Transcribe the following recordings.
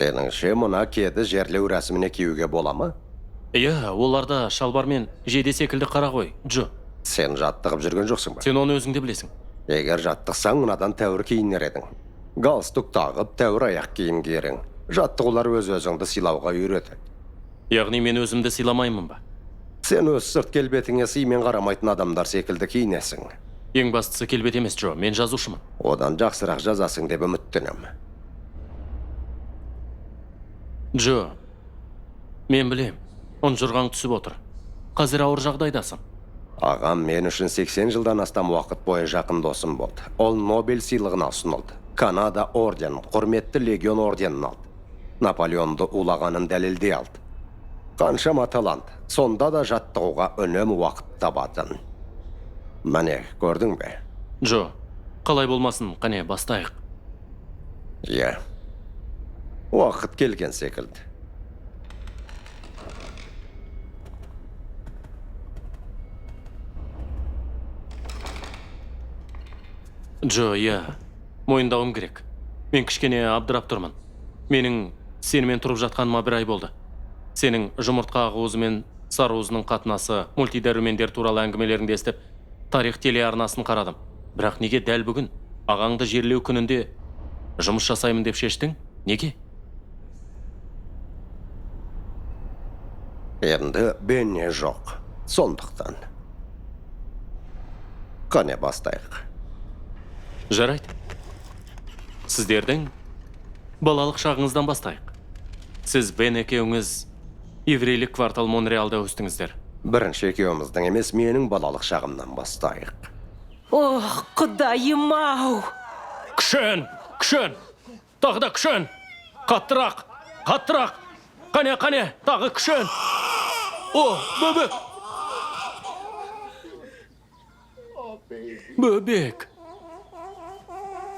Сеніңше, мына кеді жерлеу рәсіміне киюге бола ма? Иә, оларда шалбар мен жейде секілді қара ғой, Джо. Сен жаттығып жүрген жоқсың ба? Сен оны өзің де білесің. Егер жаттықсаң, мынадан тәуір киінер едің. Галстук тағып, тәуір аяқ киім киерің. Жаттығулар өз-өзіңді сыйлауға үйретеді. Яғни мен өзімді сыйламаймын ба? Сен өз сырт келбетіңе сыймен қарамайтын адамдар секілді киінесің. Ең бастысы келбет емес, Джо, мен жазушымын. Одан жақсырақ жазасың деп үміттенемін. Джо, мен білем, ұнжырғаң түсіп отыр. Қазір ауыр жағдайдасың. Ағам мен үшін 80 жылдан астам уақыт бойы жақын досым болды. Ол Нобель сыйлығына ұсынылды. Канада орденін, құрметті легион орденін алды. Наполеонды улағанын дәлелдей алды. Қаншама талант, сонда да жаттығуға үнемі уақыт табатын. Міне, көрдің бе? Джо, қалай болмасын, қане, бастайық. Иә. Уақыт келген секілді. Джо, иә, мойындауым керек. Мен кішкене абдырап тұрмын. Менің сенімен тұрып жатқаныма бір ай болды. Сенің жұмыртқа ақуызы мен сарыуызының қатынасы, мультидәрумендер туралы әңгімелеріңді естіп, тарих телеарнасын қарадым. Бірақ неге дәл бүгін, ағаңды жерлеу күнінде жұмыс жасаймын деп шештің? Неге? Енді Бенни жоқ. Сондықтан. Қане, бастайық. Жарайды. Сіздердің балалық шағыңыздан бастайық. Сіз Бен екеуіңіз еврейлік квартал Монреалда өстіңіздер. Бірінші екеуміздің емес, менің балалық шағымнан бастайық. Ох, құдайым-ау! Күшен! Күшен! Тағы да күшен! Қаттырақ! Қаттырақ! Қане, қане, тағы күшен! О, бөбек! Бөбек!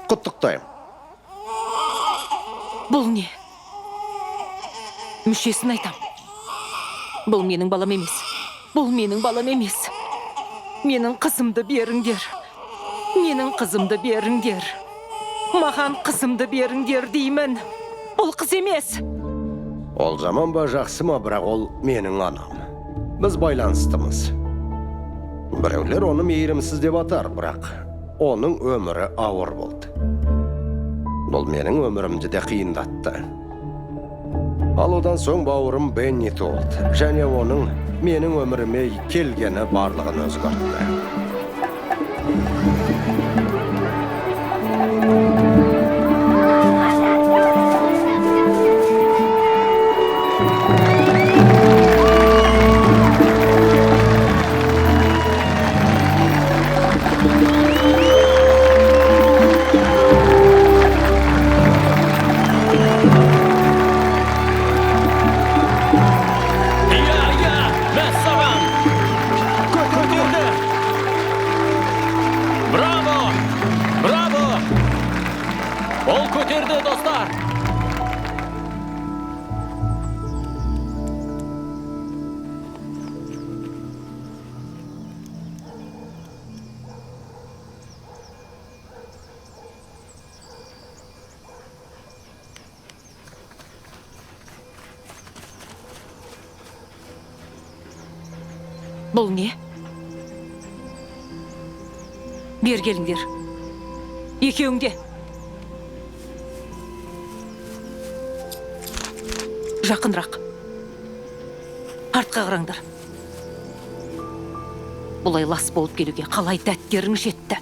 Құттықтаймын. Бұл не? Мүшесін айтам. Бұл менің балам емес. Бұл менің балам емес. Менің қызымды беріңдер. Менің қызымды беріңдер. Маған қызымды беріңдер деймін. Бұл қыз емес. Ол жаман ба, жақсы ма, бірақ ол менің анам. Біз байланыстымыз. Біреулер оны мейірімсіз деп атар, бірақ оның өмірі ауыр болды. Бұл менің өмірімді де қиындатты. Ал одан соң бауырым Бенни туылды және оның менің өміріме келгені барлығын өзгертті. Иә, иә, мәссаған! Көтерді! Браво! Браво! Ол көтерді, достар! Бұл не? Бер келіңдер. Екеуің де. Жақынырақ. Артқа қараңдар. Бұлай лас болып келуге қалай дәттерің жетті?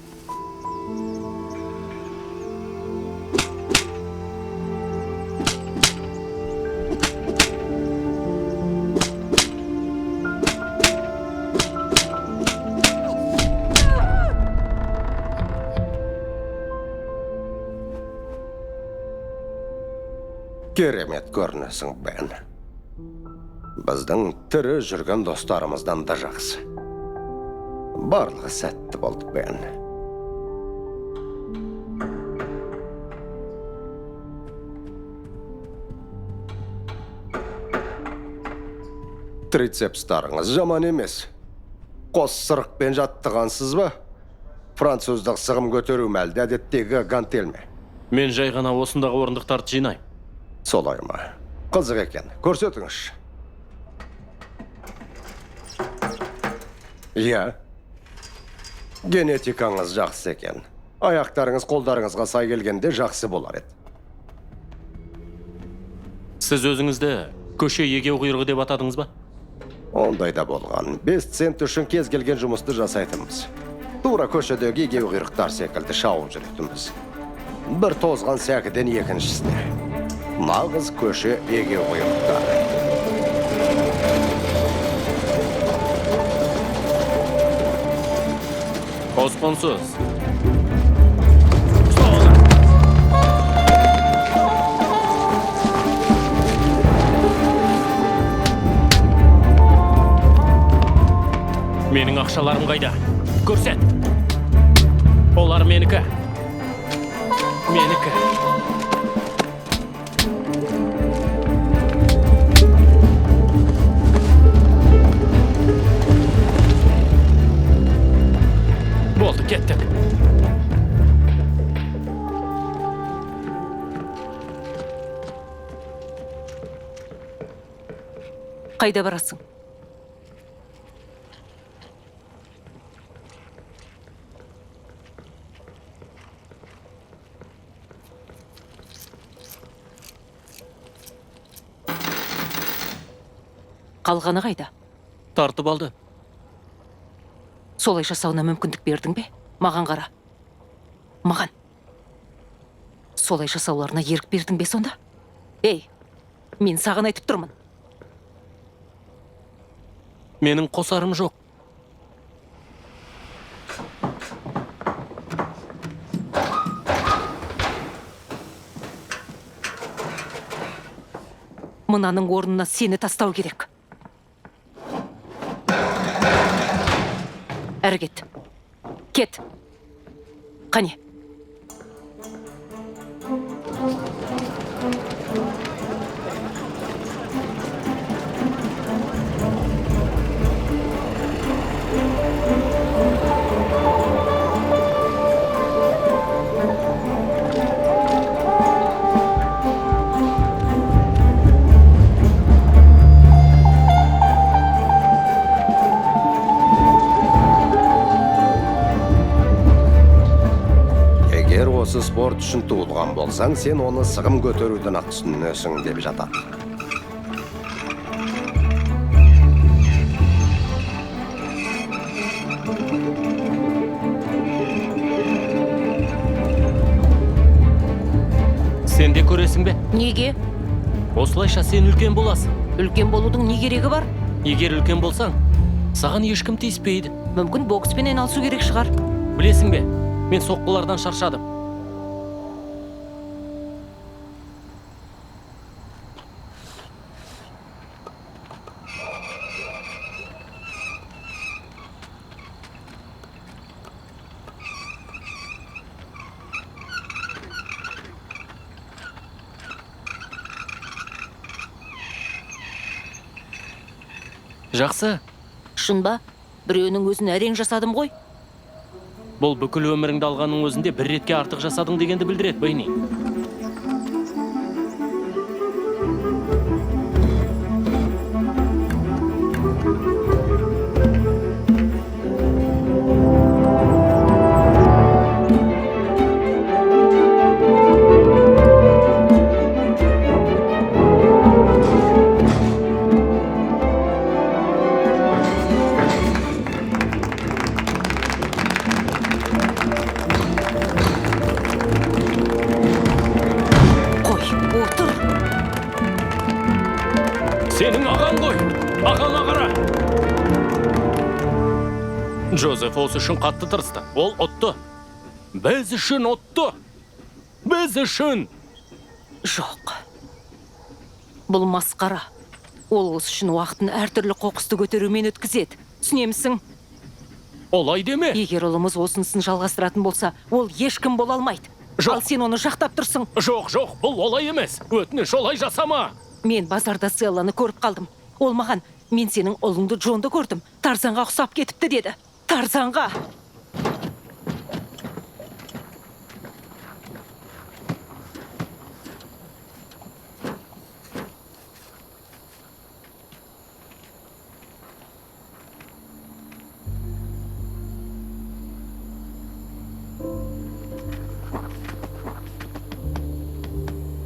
Керемет көрінесің, Бен. Біздің тірі жүрген достарымыздан да жақсы. Барлығы сәтті болды, Бен. Трицепстарыңыз жаман емес. Қос сырықпен жаттығансыз ба? Француздық сығым көтеру ме, әлде әдеттегі гантель ме? Мен жай ғана осындағы орындықтарды жинаймын. Солай ма? Қызық екен. Көрсетіңізші. Иә. Генетикаңыз жақсы екен. Аяқтарыңыз қолдарыңызға сай келгенде жақсы болар еді. Сіз өзіңізді көше егеуқұйрығы деп атадыңыз ба? Ондай да болған. 5 цент үшін кез келген жұмысты жасайтынбыз. Тура көшедегі егеуқұйрықтар секілді шауып жүретінбіз. Бір тозған сәкіден екіншісіне. Нағыз көше егеуқұйрықтары. Оспонсыз. Ұста оны! Менің ақшаларым қайда? Көрсет! Олар менікі. Менікі. Болды, кеттік. Қайда барасың? Қалғаны қайда? Тартып алды. Солай жасауына мүмкіндік бердің бе? Маған қара. Маған. Солай жасауларына ерік бердің бе сонда? Ей, мен саған айтып тұрмын. Менің қосарым жоқ. Мынаның орнына сені тастау керек. Әрі кет. Кет. Қане. Егер осы спорт үшін туылған болсаң, сен оны сығым көтеруден ақ түсінесің деп жатады. Сен де көресің бе? Неге? Осылайша сен үлкен боласың. Үлкен болудың не керегі бар? Егер үлкен болсаң, саған ешкім тиіспейді. Мүмкін бокспен айналысу керек шығар. Білесің бе, мен соққылардан шаршадым. Жақсы. Шын ба? Біреуінің өзін әрең жасадым ғой. Бұл бүкіл өміріңді алғанның өзінде бір ретке артық жасадың дегенді білдіреді, Бейни. Қой, отыр. Сенің ағаң ғой. Ағаңа қара. Джозеф осы үшін қатты тырысты. Ол ұтты. Біз үшін ұтты. Біз үшін. Жоқ. Бұл масқара. Ол осы үшін уақытын әртүрлі қоқысты көтерумен өткізеді. Түсінемісің? Олай деме. Егер ұлымыз осынысын жалғастыратын болса, ол ешкім бола алмайды. Жоқ. Ал сен оны жақтап тұрсың. Жоқ, жоқ, бұл олай емес. Өтініш, олай жасама. Мен базарда Селланы көріп қалдым. Ол маған, мен сенің ұлыңды Джонды көрдім. Тарзанға ұқсап кетіпті деді. Тарзанға!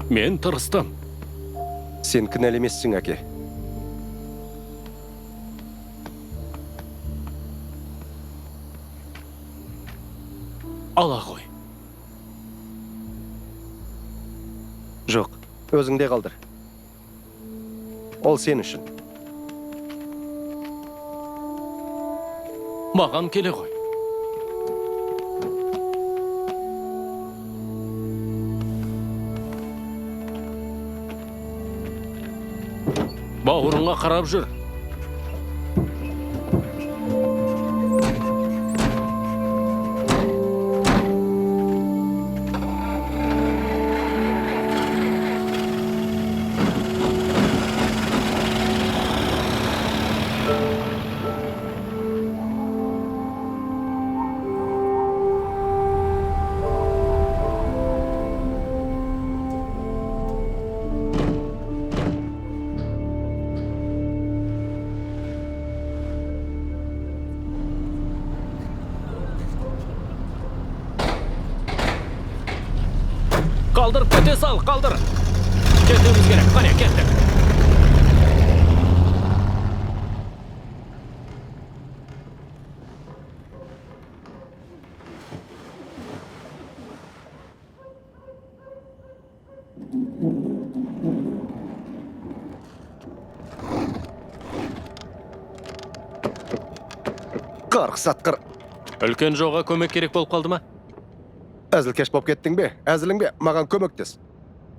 Мен тырыстым. Сен кінәлі емессің, әке. Ала ғой. Жоқ, өзіңде қалдыр. Ол сен үшін. Маған келе ғой. Бауырыңа қарап жүр. Қалдырып кете сал, қалдыр. Кетуіміз керек, қане, кеттік. Қарғыс атқыр. Үлкен Жоға көмек керек болып қалды ма? Әзілкеш болып кеттің бе? Әзілің бе? Маған көмектес.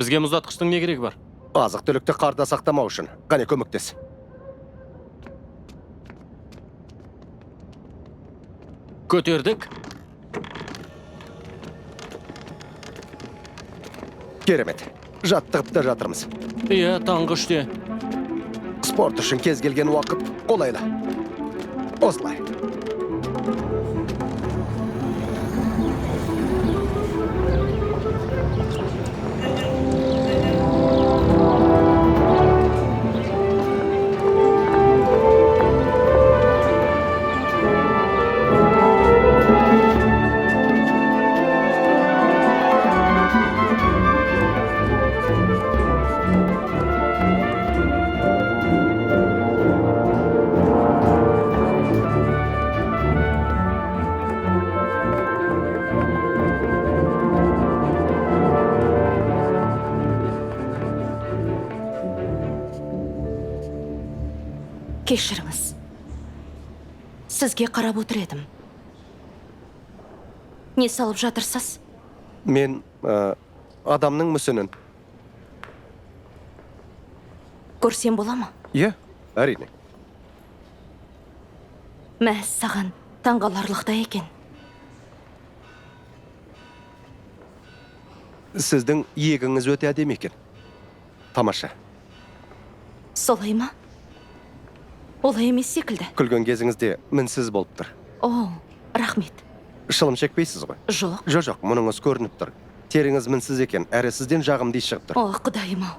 Бізге мұздатқыштың не керегі бар? Азық-түлікті қарда сақтамау үшін. Қане, көмектес. Көтердік. Керемет. Жаттығып та жатырмыз. Иә, таңғы 3-те. Спорт үшін кез келген уақыт қолайлы. Осылай. Кешіріңіз. Сізге қарап отыр едім. Не салып жатырсыз? Мен адамның мүсінін. Көрсем бола ма? Иә, әрине. Мәссаған, таңғаларлықтай екен. Сіздің иегіңіз өте әдемі екен. Тамаша. Солай ма? Олай емес секілді. Күлген кезіңізде мінсіз болып тұр. О, рахмет. Шылым шекпейсіз ғой? Жоқ. Жоқ, мұныңыз көрініп тұр. Теріңіз мінсіз екен, әрі сізден жағымды иіс шығып тұр. О, құдайым ау.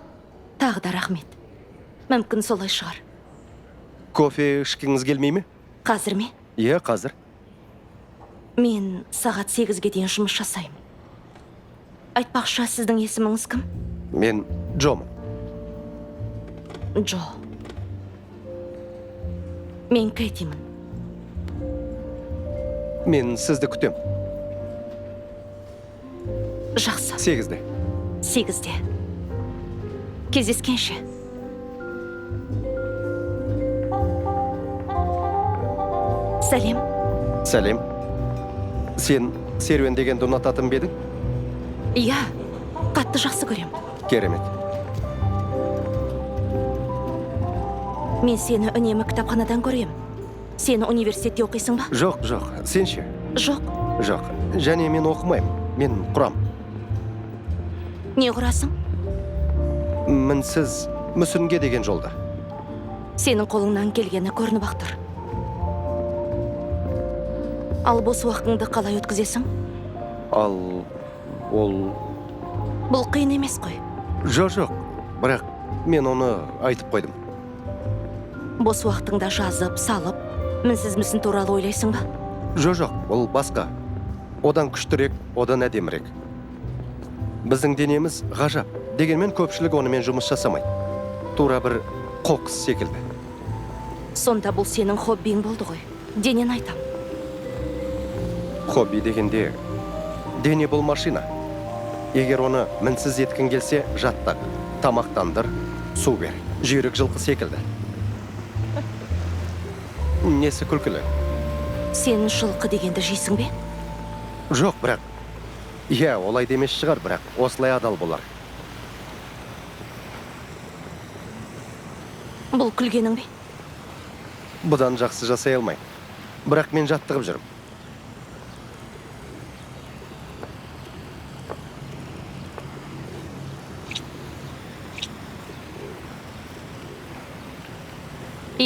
Тағы да рахмет. Мүмкін солай шығар. Кофе ішкіңіз келмей ме? Қазір ме? Иә, қазір. Мен сағат 8-ге дейін жұмыс жасаймын. Айтпақшы, сіздің есіміңіз кім? Мен Джомын. Джо. Мен Кэтимін. Мен сізді күтем. Жақсы. 8-де. 8-де. Кездескенше. Сәлем. Сәлем. Сен серуендегенді ұнататын ба едің? Иә, қатты жақсы көрем. Керемет. Мен сені үнемі кітапханадан көрем. Сен университетте оқисың ба? Жоқ, жоқ. Сен ше? Жоқ. Жоқ. Және мен оқымаймын. Мен құрам. Не құрасың? Мінсіз мүсінге деген жолда. Сенің қолыңнан келгені көрініп ақ тұр. Ал бос уақытыңды қалай өткізесің? Ал ол... Бұл қиын емес қой. Жоқ, жоқ. Бірақ мен оны айтып қойдым. Бос уақытыңда жазып, салып, мінсіз мүсін туралы ойлайсың ба? Жоқ, жоқ, ол басқа. Одан күштірек, одан әдемірек. Біздің денеміз ғажап. Дегенмен көпшілік онымен жұмыс жасамайды. Тура бір қоқыс секілді. Сонда бұл сенің хоббиң болды ғой. Денені айтам. Хобби дегенде дене бұл машина. Егер оны мінсіз еткің келсе, жаттық, тамақтандыр, су бер. Жүйрік жылқы секілді. Несі күлкілі? Сен жылқы дегенді жейсің бе? Жоқ, бірақ. Иә, олай демес шығар, бірақ осылай адал болар. Бұл күлгенің бе? Бұдан жақсы жасай алмаймын. Бірақ мен жаттығып жүрмін.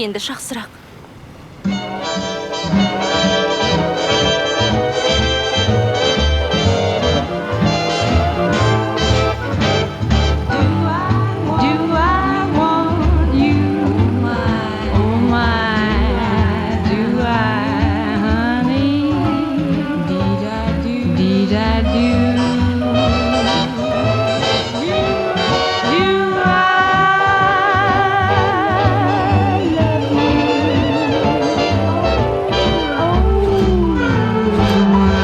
Енді жақсырақ. Do I want you? Oh my, do I, honey? Did I do? Did I do? Do I love you? Oh my,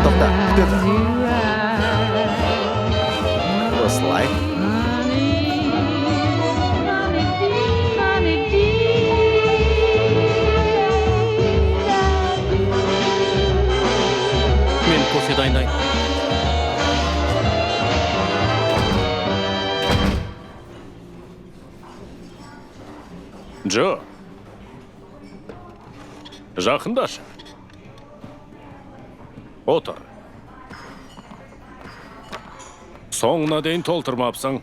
Тоқта, күте тұр. do I? Осылай. Honey, honey, honey, Мен кофе дайындайын. Джо. Жақындашы. Отыр. Соңына дейін толтырмапсың.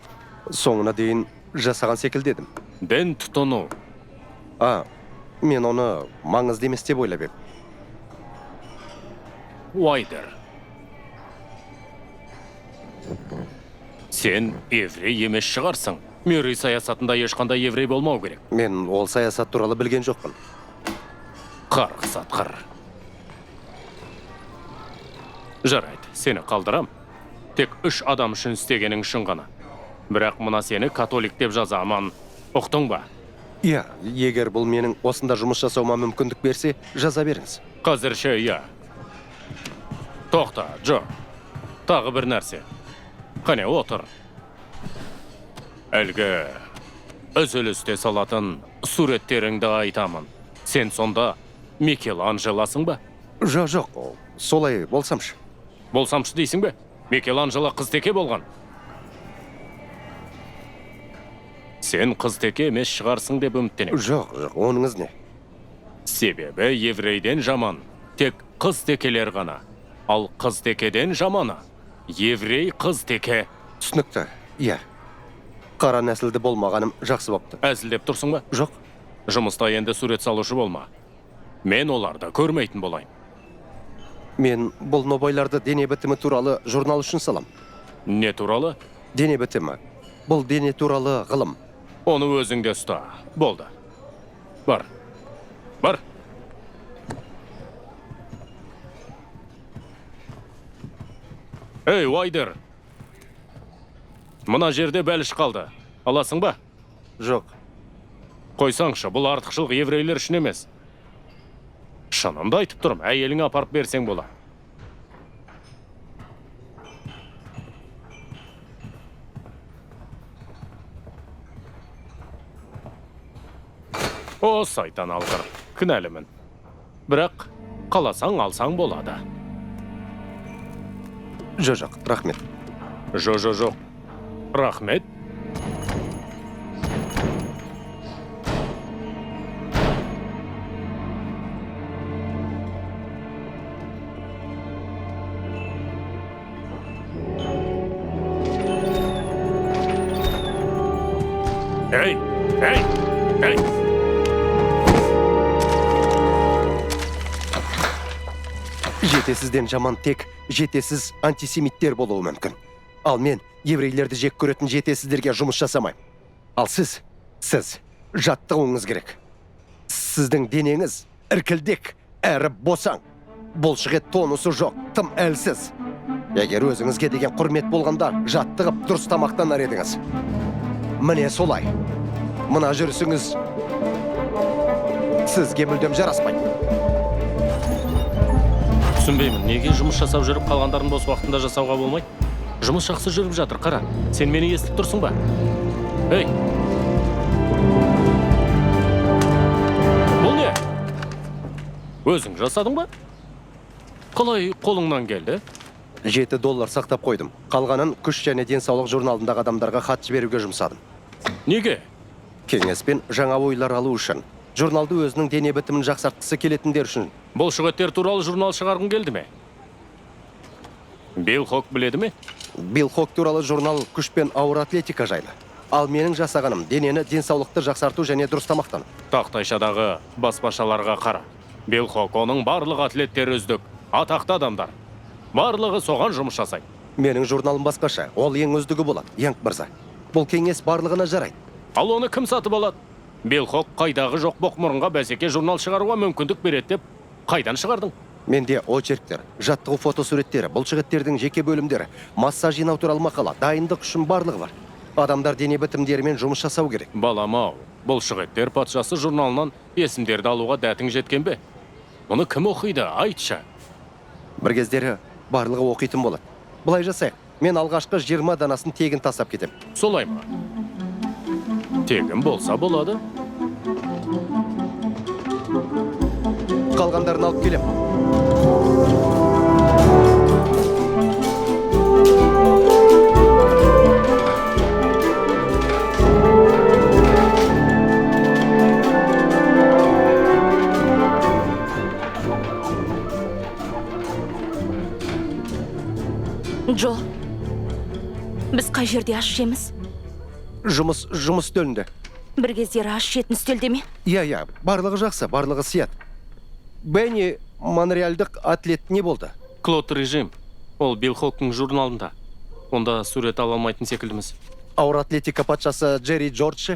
Соңына дейін жасаған секілді едім. Дін тұтыну. А, мен оны маңызды емес деп ойлап едім. Уайдер. Сен еврей емес шығарсың. Мюррей саясатында ешқандай еврей болмау керек. Мен ол саясат туралы білген жоқпын. Қарғыс атқыр. Жарайды, сені қалдырам. Тек 3 адам үшін істегенің үшін ғана. Бірақ мына сені католик деп жазамын. Ұқтың ба? Иә, егер бұл менің осында жұмыс жасауыма мүмкіндік берсе, жаза беріңіз. Қазірше иә. Тоқта, Джо. Тағы бір нәрсе. Қане, отыр. Әлгі үзілісте салатын суреттеріңді айтамын. Сен сонда Микеланджелосың ба? Жоқ, жоқ, солай болсамшы. Болсамшы дейсің бе? Микеланджело қызтеке болған. Сен қызтеке емес шығарсың деп үміттенемін. Жоқ, жоқ, оныңыз не? Себебі еврейден жаман тек қызтекелер ғана. Ал қызтекеден жаманы еврей қызтеке. Түсінікті, иә. Қара нәсілді болмағаным жақсы бопты. Әзілдеп тұрсың ба? Жоқ. Жұмыста енді сурет салушы болма. Мен оларды көрмейтін болайын. Мен бұл нобайларды дене бітімі туралы журнал үшін салам. Не туралы? Дене бітімі. Бұл дене туралы ғылым. Оны өзіңде ұста. Болды. Бар. Бар. Ей, Уайдер. Мына жерде бәліш қалды. Аласың ба? Жоқ. Қойсаңшы, бұл артықшылық еврейлер үшін емес. Шынымды айтып тұрмын, әйеліңе апарып берсең болады. О, сайтан алғыр, кінәлімін. Бірақ қаласаң алсаң болады. Жоқ, жоқ, рахмет. Жо, жо, жоқ. Рахмет. Ей, ей, ей! Жетесізден жаман тек жетесіз антисемиттер болуы мүмкін. Ал мен еврейлерді жек көретін жетесіздерге жұмыс жасамаймын. Ал сіз жаттығуыңыз керек. Сіздің денеңіз іркілдек, әрі босаң. Бұлшық ет тонусы жоқ, тым әлсіз. Егер өзіңізге деген құрмет болғанда, жаттығып дұрыс тамақтанар едіңіз. Міне солай. Мына жүрісіңіз сізге мүлдем жараспайды. Түсінбеймін, неге жұмыс жасап жүріп қалғандарын бос уақытында жасауға болмайды? Жұмыс жақсы жүріп жатыр, қара. Сен мені естіп тұрсың ба? Ей! Бұл не? Өзің жасадың ба? Қалай қолыңнан келді? $7 сақтап қойдым. Қалғанын күш және денсаулық журналындағы адамдарға хат жіберуге жұмсадым. Неге? Кеңес пен жаңа ойлар алу үшін. Журналды өзінің дене бітімін жақсартқысы келетіндер үшін. Бұлшықеттер туралы журнал шығарғың келді ме? Билл Хок біледі ме? Билл Хок туралы журнал күш пен ауыр атлетика жайлы. Ал менің жасағаным денені, денсаулықты жақсарту және дұрыс тамақтану. Тақтайшадағы баспашаларға қара. Билл Хок, оның барлық атлеттері үздік, атақты адамдар. Барлығы соған жұмыс жасайды. Менің журналым басқаша, ол ең үздігі болады, Янг мырза. Бұл кеңес барлығына жарайды. Ал оны кім сатып алады? Билл Хок қайдағы жоқ боқмұрынға бәсеке журнал шығаруға мүмкіндік береді деп қайдан шығардың? Менде очерктер, жаттығу фотосуреттері, бұлшықеттердің жеке бөлімдері, массаж жинау туралы мақала, дайындық үшін барлығы бар. Адамдар дене бітімдерімен жұмыс жасау керек. Балам-ау, бұлшықеттер патшасы журналынан есімдерді алуға дәтің жеткен бе? Мұны кім оқиды, айтшы. Бір кездері барлығы оқитын болады. Былай жасайық, мен алғашқы 20 данасын тегін тастап кетем. Солай ма? Тегін болса болады. Қалғандарын алып келем. Джо, біз қай жерде ас ішеміз? Жұмыс үстелінде. Бір кездері ас ішетін үстелде ме? Иә, барлығы жақсы, барлығы сияды. Бенни монреальдық атлет не болды? Клод Режим. Ол Билл Хоктың журналында. Онда сурет ала алмайтын секілдіміз. Ауыр атлетика патшасы Джерри Джордж?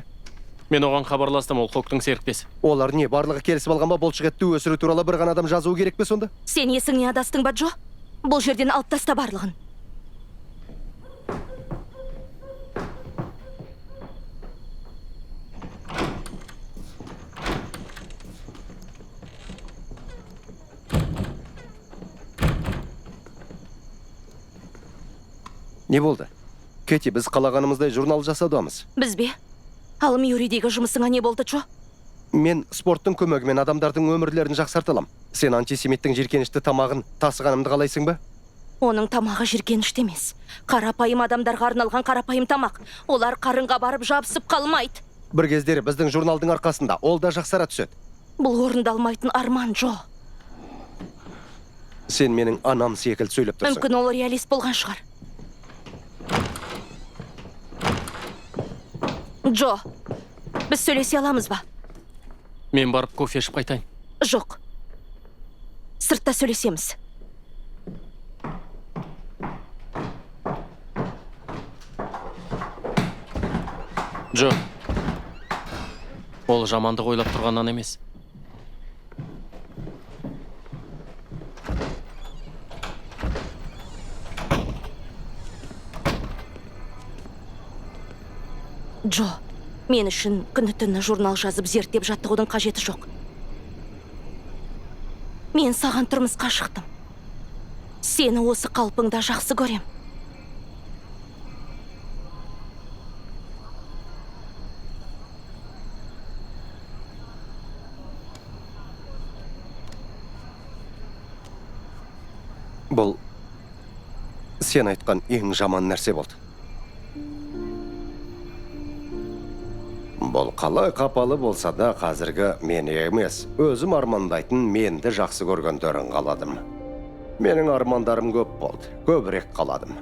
Мен оған хабарластым, ол Хоктың серіктесі. Олар не, барлығы келісіп алған ба, бұлшықетті өсіру туралы бір ғана адам жазуы керек пе сонда? Сен есіңне адастың ба, Джо? Бұл жерден алып таста барлығын. Не болды? Кэти, біз қалағанымыздай журнал жасаудамыз. Біз бе? Ал Мьюридегі жұмысыңа не болды, Джо? Мен спорттың көмегімен адамдардың өмірлерін жақсарта алам. Сен антисемиттің жиіркенішті тамағын тасығанымды қалайсың ба? Оның тамағы жиіркенішті емес. Қарапайым адамдарға арналған қарапайым тамақ. Олар қарынға барып жабысып қалмайды. Бір кездері біздің журналдың арқасында ол да жақсара түседі. Бұл орындалмайтын арман, Джо. Сен менің анам секілді сөйлеп тұрсың. Мүмкін ол реалист болған шығар. Джо, біз сөйлесе аламыз ба? Мен барып кофе ішіп қайтайын. Жоқ. Сыртта сөйлесеміз. Джо, ол жамандық ойлап тұрғаннан емес. Джо, мен үшін күні-түні журнал жазып зерттеп жаттығудың қажеті жоқ. Мен саған тұрмысқа шықтым. Сені осы қалпыңда жақсы көрем. Бұл сен айтқан ең жаман нәрсе болды. Бұл қалай қапалы болса да қазіргі мен емес, өзім армандайтын менді жақсы көргендерін қаладым. Менің армандарым көп болды, көбірек қаладым.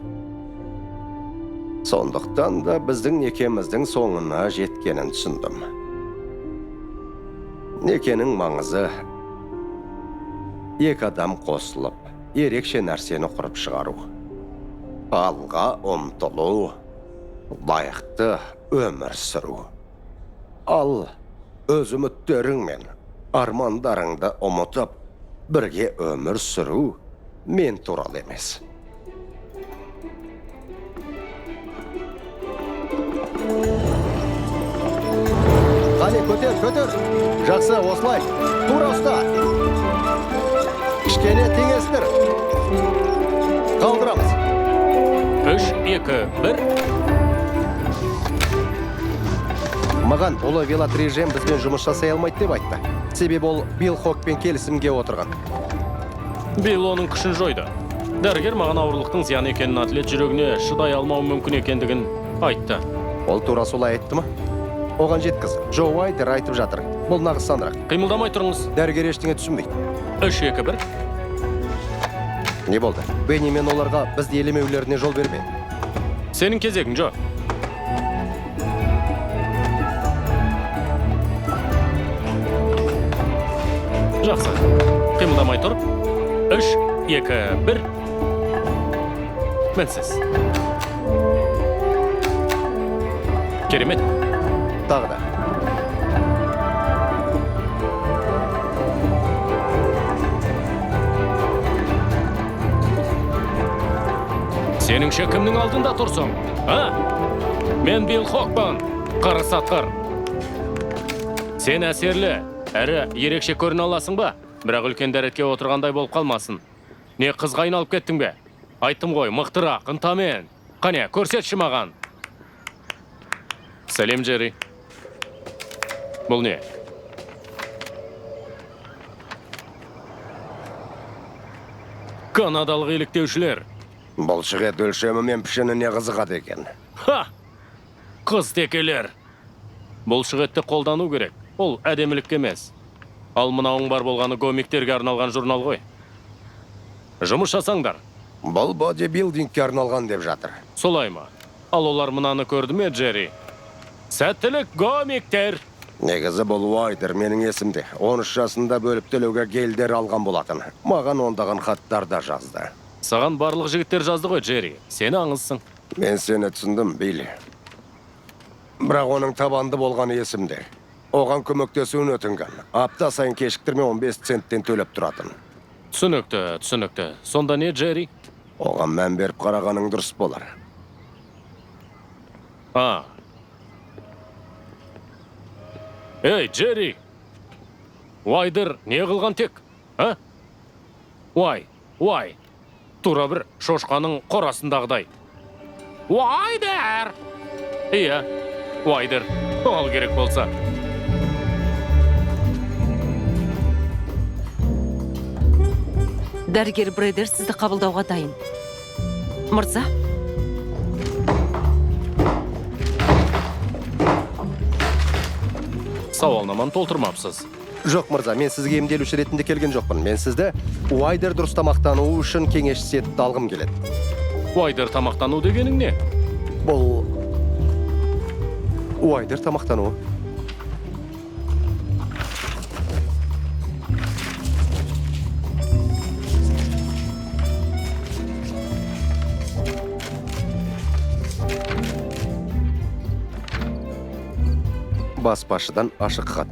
Сондықтан да біздің некеміздің соңына жеткенін түсіндім. Некенің маңызы екі адам қосылып, ерекше нәрсені құрып шығару. Алға ұмтылу, лайықты өмір сүру. Ал өз үміттерің мен армандарыңды ұмытып, бірге өмір сүру мен туралы емес. Көтер, көтер. Жақсы, осылай. Тура ұста. Кішкене теңестір. Қалдырамыз. 3, 2, 1. Маған ұлы велотрежем бізбен жұмыс жасай алмайды деп айтты. Себебі ол Билл Хокпен келісімге отырған. Билл оның күшін жойды. Дәрігер маған ауырлықтың зиян екенін, атлет жүрегіне шыдай алмауы мүмкін екендігін айтты. Ол тура солай айтты ма? Оған жеткіз. Джо Уайдер айтып жатыр. Бұл нағыз сандырақ. Қимылдамай тұрыңыз. Дәрігер ештеңе түсінбейді. 3, 2, 1. Не болды? Бенни мен оларға бізді елемеулеріне жол берме. Сенің кезегің, Джо. Жақсы. Қимылдамай тұр. 3, 2, 1. Мінсіз. Керемет. Тағы да. Сеніңше кімнің алдында тұрсың? А? Мен Билл Хокпан, қырыс сатқыр. Сен әсерлі, әрі ерекше көріне аласың ба? Бірақ үлкен дәретке отырғандай болып қалмасын. Не қызға айналып кеттің бе? Айттым ғой, мықтырақ, ынтамен. Қане, көрсетші маған. Сәлем, Джерри. Бұл не? Канадалық еліктеушілер. Бұлшық ет өлшемі мен пішініне қызығады екен. Ха! Қыз текелер! Бұлшық етті қолдану керек. Ол әдемілік емес. Ал мынауың бар болғаны гомиктерге арналған журнал ғой. Жұмыс жасаңдар. Бұл бодибилдингке арналған деп жатыр. Солай ма? Ал олар мынаны көрді ме, Джерри? Сәттілік, гомиктер! Негізі бұл Уайдер менің есімде. 13 жасында бөліп төлеуге гелдер алған болатын. Маған ондаған хаттар да жазды. Саған барлық жігіттер жазды ғой, Джерри. Сен аңызсың. Мен сені түсіндім, Билли. Бірақ оның табанды болғаны есімде. Оған көмектесуін өтінген. Апта сайын кешіктірме 15 центтен төлеп тұратын. Түсінікті, түсінікті. Сонда не, Джерри? Оған мән беріп қарағаның дұрыс болар. А. Ей, Джерри! Уайдер не қылған тек? А? Уай, уай. Тура бір шошқаның қорасындағыдай. Уайдер! Иә, Уайдер. Ол керек болса. Дәрігер Бредер сізді қабылдауға дайын. Мырза? Сауалнаманы толтырмапсыз. Жоқ, мырза, мен сізге емделуші ретінде келген жоқпын. Мен сізді Уайдер дұрыс тамақтануы үшін кеңесші етіп алғым келеді. Уайдер тамақтану дегенің не? Бұл Уайдер тамақтануы. Баспашыдан ашық хат.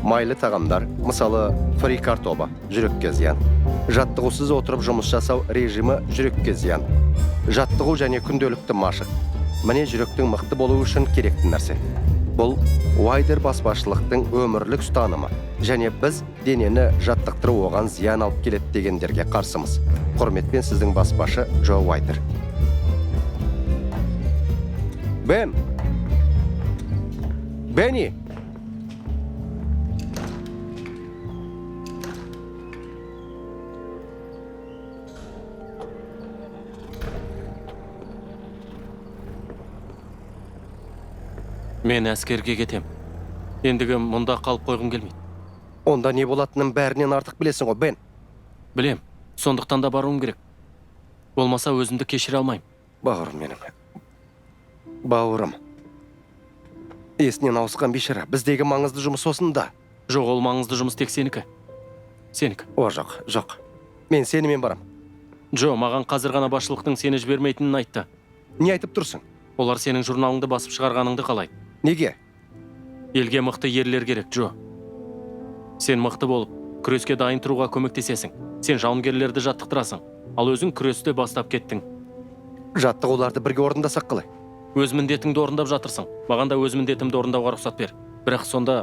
Майлы тағамдар, мысалы фри картоба, жүрекке зиян. Жаттығусыз отырып жұмыс жасау режимі жүрекке зиян. Жаттығу және күнделікті машық. Міне жүректің мықты болуы үшін керекті нәрсе. Бұл Уайдер баспашылықтың өмірлік ұстанымы. Және біз денені жаттықтыру оған зиян алып келеді дегендерге қарсымыз. Құрметпен сіздің баспашы Джо Уайдер. Бен! Бенни! Мен әскерге кетем. Ендігі мұнда қалып қойғым келмейді. Онда не болатынын бәрінен артық білесің ғой, Бен. Білем. Сондықтан да баруым керек. Болмаса өзімді кешіре алмаймын. Бауырым менің. Бауырым. Есінен ауысқан бейшара. Біздегі маңызды жұмыс осында. Жоқ, ол маңызды жұмыс тек сенікі. Сенікі. О, жоқ, жоқ. Мен сенімен барам. Джо, маған қазір ғана басшылықтың сені жібермейтінін айтты. Не айтып тұрсың? Олар сенің журналыңды басып шығарғаныңды қалайды. Неге? Елге мықты ерлер керек, Джо. Сен мықты болып, күреске дайын тұруға көмектесесің. Сен жауынгерлерді жаттықтырасың, ал өзің күресті бастап кеттің. Жаттығуларды бірге орындасақ қалай? Өз міндетіңді орындап жатырсың. Маған да өз міндетімді орындауға рұқсат бер. Бірақ сонда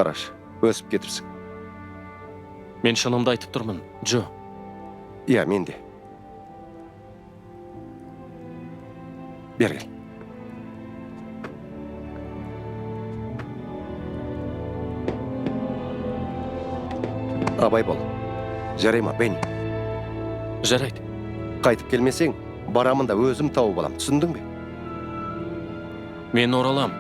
Қарашы, өсіп кетіпсің. Мен шынымды айтып тұрмын, Джо. Иә, мен де. Бері кел. Абай бол. Жарай ма, Бенни? Жарайды. Қайтып келмесең, барамын да өзім тауып алам. Түсіндің бе? Мен оралам.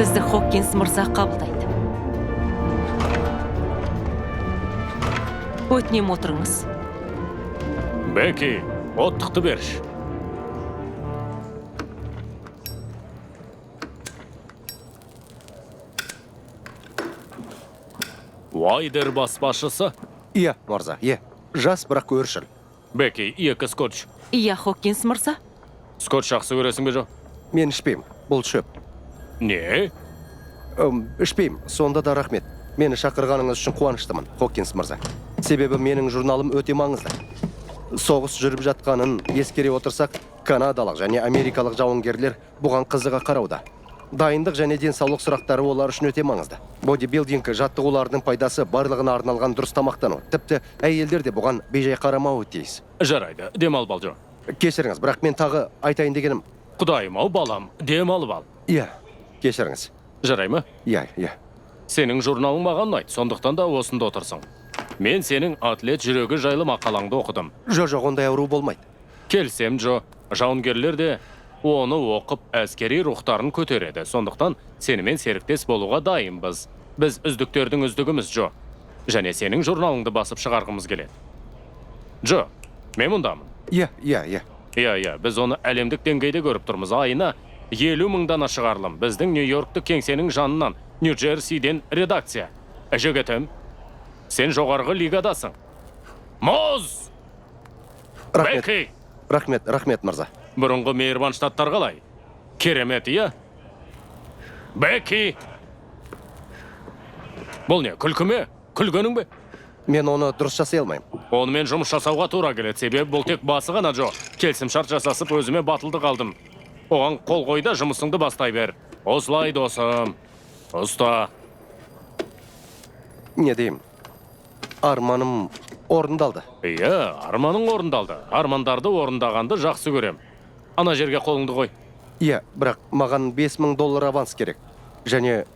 Сізді Хокинс мырза қабылдайды. Өтінем, отырыңыз. Бекки, оттықты берші. Уайдер баспашысы. Иә, мырза, иә. Жас, бірақ өршіл. Бекки, екі скотч. Иә, Хокинс мырза. Скотч жақсы көресің бе, Джо? Мен ішпеймін. Бұл шөп. Не? Ішпеймін. Сонда да рахмет. Мені шақырғаныңыз үшін қуаныштымын, Хокинс мырза. Себебі менің журналым өте маңызды. Соғыс жүріп жатқанын ескере отырсақ, канадалық және америкалық жауынгерлер бұған қызыға қарауда. Дайындық және денсаулық сұрақтары олар үшін өте маңызды. Бодибилдинг жаттығуларының пайдасы барлығына арналған дұрыс тамақтану. Тіпті әйелдер де бұған бейжай қарамауы тиіс. Жарайды, демалып ал, Джо. Кешіріңіз, бірақ мен тағы айтайын дегенім. Құдайым ау, балам, демалып ал. Иә, кешіріңіз. Жарай ма? Иә, иә. Сенің журналың маған ұнайды, сондықтан да осында отырсың. Мен сенің атлет жүрегі жайлы мақалаңды оқыдым. Жоқ, ондай ауру болмайды. Келсем, Джо, жауынгерлер де оны оқып әскери рухтарын көтереді. Сондықтан сенімен серіктес болуға дайынбыз. Біз үздіктердің үздігіміз, Джо. Және сенің журналыңды басып шығарғымыз келеді. Джо, мен мұндамын. Иә, иә, иә. Иә, иә, біз оны әлемдік деңгейде көріп тұрмыз. Айына 50 мың дана шығарылым. Біздің Нью-Йорктік кеңсенің жанынан, Нью-Джерсиден редакция. Жігітім, сен жоғарғы лигадасың. Мұз! Рахмет. Бекки! Рахмет, рахмет, мырза. Бұрынғы мейірбан штаттар қалай? Керемет, иә? Бекки! Бұл не, күлкі ме? Күлгенің бе? Мен оны дұрыс жасай алмаймын. Онымен жұмыс жасауға тура келеді. Себебі бұл тек басы ғана, Джо. Келісімшарт жасасып, өзіме батылдық алдым. Оған қол қой да жұмысыңды бастай бер. Осылай, досым. Ұста. Не деймін? Арманым орындалды. Иә, арманың орындалды. Армандарды орындағанды жақсы көрем. Ана жерге қолыңды қой. Иә, бірақ маған 5000 доллар аванс керек. Және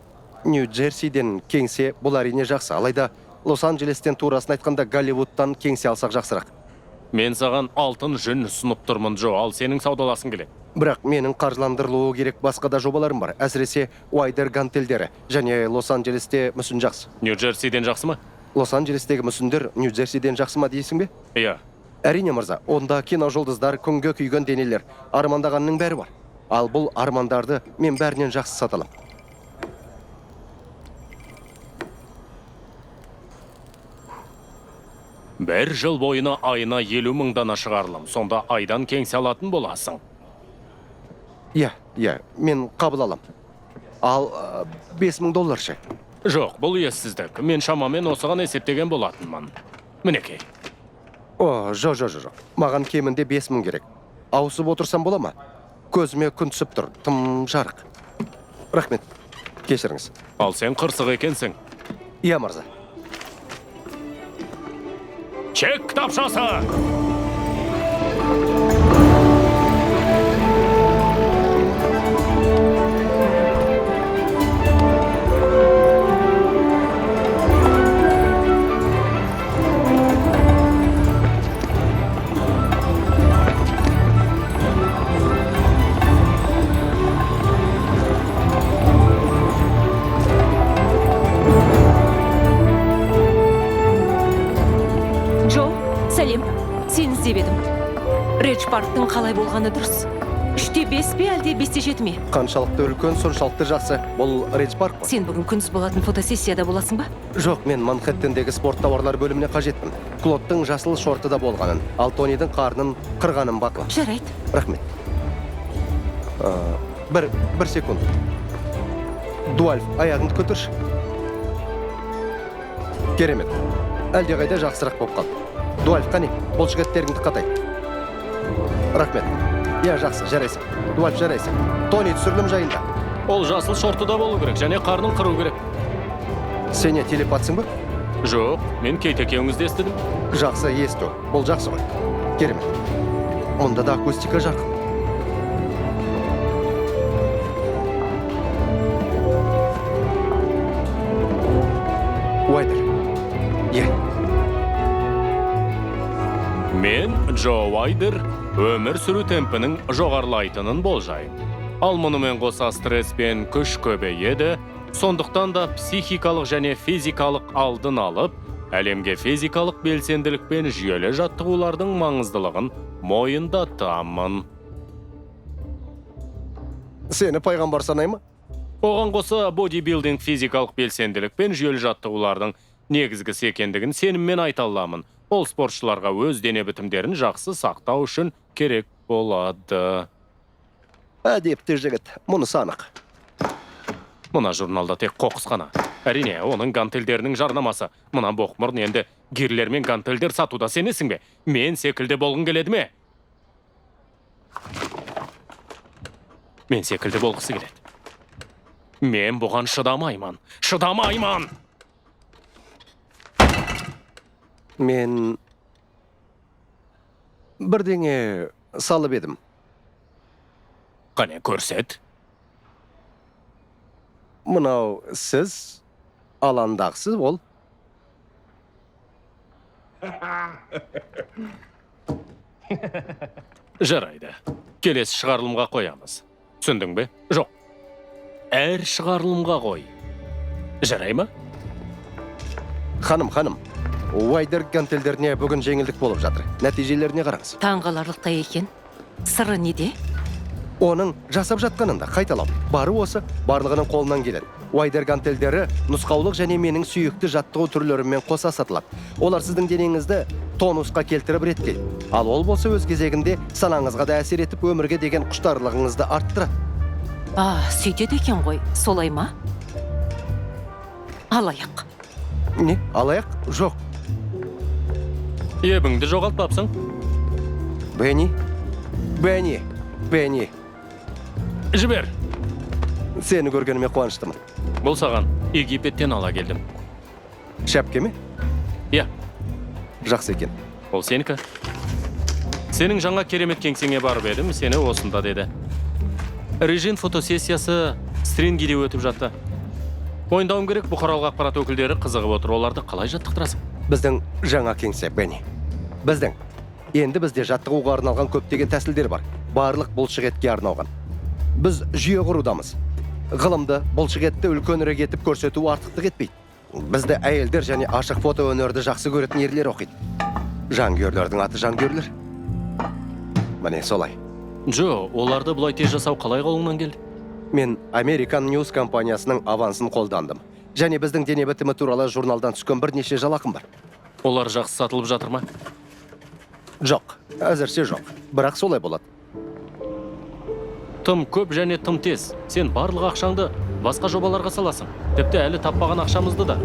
Нью-Джерсиден кеңсе бұл әрине жақсы. Алайда Лос-Анджелестен, турасын айтқанда, Голливудтан кеңсе алсақ жақсырақ. Мен саған алтын жүн ұсынып тұрмын, Джо, ал сенің саудаласың келеді. Бірақ менің қаржыландырылуы керек басқа да жобаларым бар. Әсіресе Уайдер гантельдері және Лос-Анджелесте мүсін жақсы. Нью-Джерсиден жақсы ма? Лос-Анджелестегі мүсіндер Нью-Джерсиден жақсы ма дейсің бе? Иә. Әрине, мырза, онда киножұлдыздар, күнге күйген денелер, армандағанның бәрі бар. Ал бұл армандарды мен бәрінен жақсы сата аламын. Бір жыл бойына айына 50 мың дана шығарылым. Сонда айдан кеңсе алатын боласың. Иә, иә, мен қабыл алам. Ал 5000 доллар ше? Жоқ, бұл ессіздік. Мен шамамен осыған есептеген болатынмын. Мінекей. О, жоқ, жоқ, жоқ. Маған кемінде 5000 керек. Ауысып отырсам бола ма? Көзіме күн түсіп тұр, тым жарық. Рахмет. Кешіріңіз. Ал сен қырсық екенсің. Иә, мырза. Чек кітапшасы! Сәлем, сені іздеп едім. Редж Парктың қалай болғаны дұрыс? 3-5 пе, әлде 5-7 ме? Қаншалықты үлкен, соншалықты жақсы. Бұл Редж Парк қой. Сен бүгін күндіз болатын фотосессияда боласың ба? Жоқ, мен Манхэттендегі спорт тауарлар бөліміне қажетпін. Клодтың жасыл шортыда болғанын, ал Тонидің қарнын қырғанын бақыла. Жарайды. Рахмет. Бір секунд. Дуальф, аяғыңды көтерші. Керемет. Әлдеқайда жақсырақ болып қалды. Дуальф, қане, бұлшықеттеріңді қатайт. Рахмет. Иә, жақсы, жарайсың. Дуальф, жарайсың. Тони, түсірілім жайында. Ол жасыл шортыда болу керек және қарнын қыру керек. Сен не, телепатсың ба? Жоқ, мен Кейт екеуіңізді естідім. Жақсы есту. Бұл жақсы ғой. Керемет. Мұнда да акустика жарқын. Уайдер. Е, Мен Джо Уайдер өмір сүру темпінің жоғарылайтынын болжаймын. Ал мұнымен қоса стресс пен күш көбейеді, сондықтан да психикалық және физикалық алдын алып, әлемге физикалық белсенділік пен жүйелі жаттығулардың маңыздылығын мойындатамын. Сені пайғамбар санай ма? Оған қоса бодибилдинг физикалық белсенділік пен жүйелі жаттығулардың негізгісі екендігін сеніммен айта аламын. Ол спортшыларға өз дене бітімдерін жақсы сақтау үшін керек болады. Әдепті жігіт, мұнысы анық. Мына журналда тек қоқыс қана. Әрине, оның гантельдерінің жарнамасы. Мына боқмұрын енді гирлер мен гантельдер сатуда, сенесің бе? Мен секілді болғың келеді ме? Мен секілді болғысы келеді. Мен бұған шыдамаймын. Шыдамаймын! Мен бірдеңе салып едім. Қане, көрсет. Мынау сіз, аландағысы ол. Жарайды. Келесі шығарылымға қоямыз. Түсіндің бе? Жоқ. Әр шығарылымға қой. Жарай ма? Ханым, ханым, Уайдер гантельдеріне бүгін жеңілдік болып жатыр. Нәтижелеріне қараңыз. Таңғаларлықтай екен. Сыры неде? Оның жасап жатқанында қайталау. Бары осы, барлығының қолынан келеді. Уайдер гантельдері нұсқаулық және менің сүйікті жаттығу түрлерімен қоса сатылады. Олар сіздің денеңізді тонусқа келтіріп реттейді. Ал ол болса өз кезегінде санаңызға да әсер етіп, өмірге деген құштарлығыңызды арттырады. А, сөйтеді екен ғой. Солай ма? Алаяқ. Не? Алаяқ? Жоқ. Ебіңді жоғалтпапсың. Бенни? Бенни! Бенни! Жібер. Сені көргеніме қуаныштымын. Бұл саған Египеттен ала келдім. Шәпке ме? Иә, Жақсы екен. ол сенікі. Сенің жаңа керемет кеңсеңе барып едім, сені осында деді. Режим фотосессиясы Стрингиде өтіп жатты. Мойындауым керек, бұқаралық ақпарат өкілдері қызығып отыр. Оларды қалай жаттықтырасың? Біздің жаңа кеңсе, Бенни. Біздің. Енді бізде жаттығуға арналған көптеген тәсілдер бар. Барлық бұлшық етке арналған. Біз жүйе құрудамыз. Ғылымды, бұлшық етті үлкенірек етіп көрсету артықтық етпейді. Бізді әйелдер және ашық фото өнерді жақсы көретін ерлер оқиды. Жанкүйерлердің аты жанкүйерлер. Міне солай. Джо, оларды бұлай тез жасау қалай қолыңнан келді? Мен American News компаниясының авансын қолдандым. Және біздің дене бітімі туралы журналдан түскен бірнеше жалақым бар. Олар жақсы сатылып жатыр ма? Жоқ, әзірше жоқ. Бірақ солай болады. Тым көп және тым тез. Сен барлық ақшаңды басқа жобаларға саласың. Тіпті әлі таппаған ақшамызды да.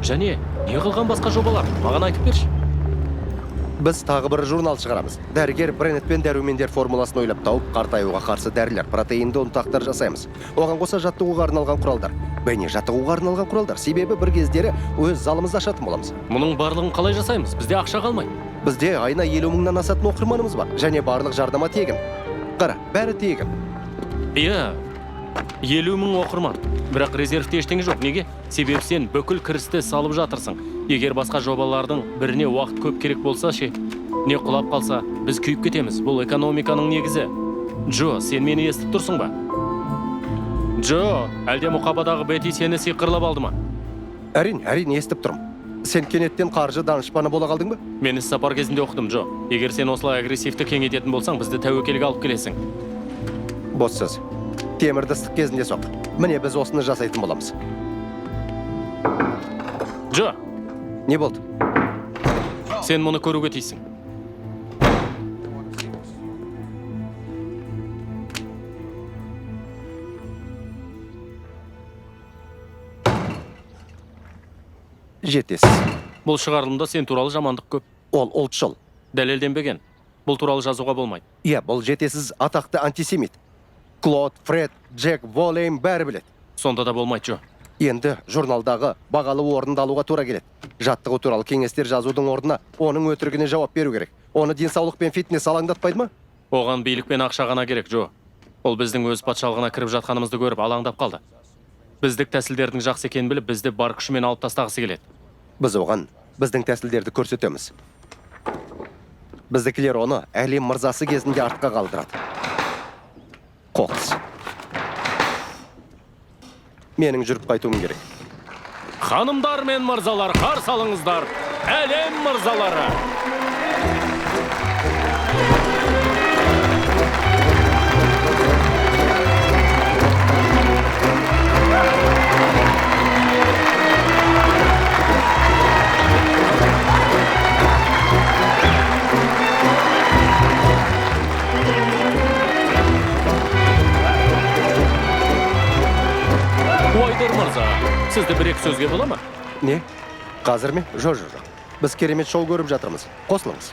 Және не қылған басқа жобалар? Маған айтып берші. Біз тағы бір журнал шығарамыз. Дәрігер Бреннет пен дәрумендер формуласын ойлап тауып, қартаюға қарсы дәрілер, протеинді ұнтақтар жасаймыз. Оған қоса жаттығуға арналған құралдар. Бәне, жаттығуға арналған құралдар. Себебі бір кездері өз залымызды ашатын боламыз. Мұның барлығын қалай жасаймыз? Бізде ақша қалмайды. Бізде айына 50 мыңнан асатын оқырманымыз бар. Және барлық жарнама тегін. Қара, бәрі тегін. Иә, 50 мың оқырман. Бірақ резервте ештеңе жоқ. Неге? Себебі сен бүкіл кірісті салып жатырсың. Егер басқа жобалардың біріне уақыт көп керек болса ше, не құлап қалса, біз күйіп кетеміз. Бұл экономиканың негізі. Джо, сен мені естіп тұрсың ба? Джо, әлде мұқабадағы Бетти сені сиқырлап алды ма? Әрине, әрине, естіп тұрмын. Сен кенеттен қаржы данышпаны бола қалдың ба? Мен іс сапар кезінде оқыдым, Джо. Егер сен осылай агрессивті кеңейтетін болсаң, бізді тәуекелге алып келесің. Бос сөз. Темірді ыстық кезінде соқ. Міне, біз осыны жасайтын боламыз. Джо, Не болды? сен мұны көруге тиіссің. Жетесіз. Бұл шығарылымда сен туралы жамандық көп. Ол ұлтшыл. Дәлелденбеген. Бұл туралы жазуға болмайды. Иә, бұл жетесіз атақты антисемит. Клод, Фред, Джек Волейм бәрі біледі. Сонда да болмайды, Джо. Енді журналдағы бағалы орынды алуға тура келеді. Жаттығу туралы кеңестер жазудың орнына оның өтірігіне жауап беру керек. Оны денсаулық пен фитнес алаңдатпайды ма? Оған билік пен ақша ғана керек, Джо. Ол біздің өз патшалығына кіріп жатқанымызды көріп алаңдап қалды. Біздік тәсілдердің жақсы екенін біліп, бізді бар күшімен алып тастағысы келеді. Біз оған біздің тәсілдерді көрсетеміз. Біздікілер оны әлем мырзасы кезінде артқа қалдырады. Қоқыс. Менің жүріп қайтуым керек. Ханымдар мен мырзалар, қарсы алыңыздар. Әлем мырзалары. Уайдер мырза, сізді бір екі сөзге бола ма? Не? Қазір ме? Жоқ, жоқ, жоқ. Біз керемет шоу көріп жатырмыз. Қосылыңыз.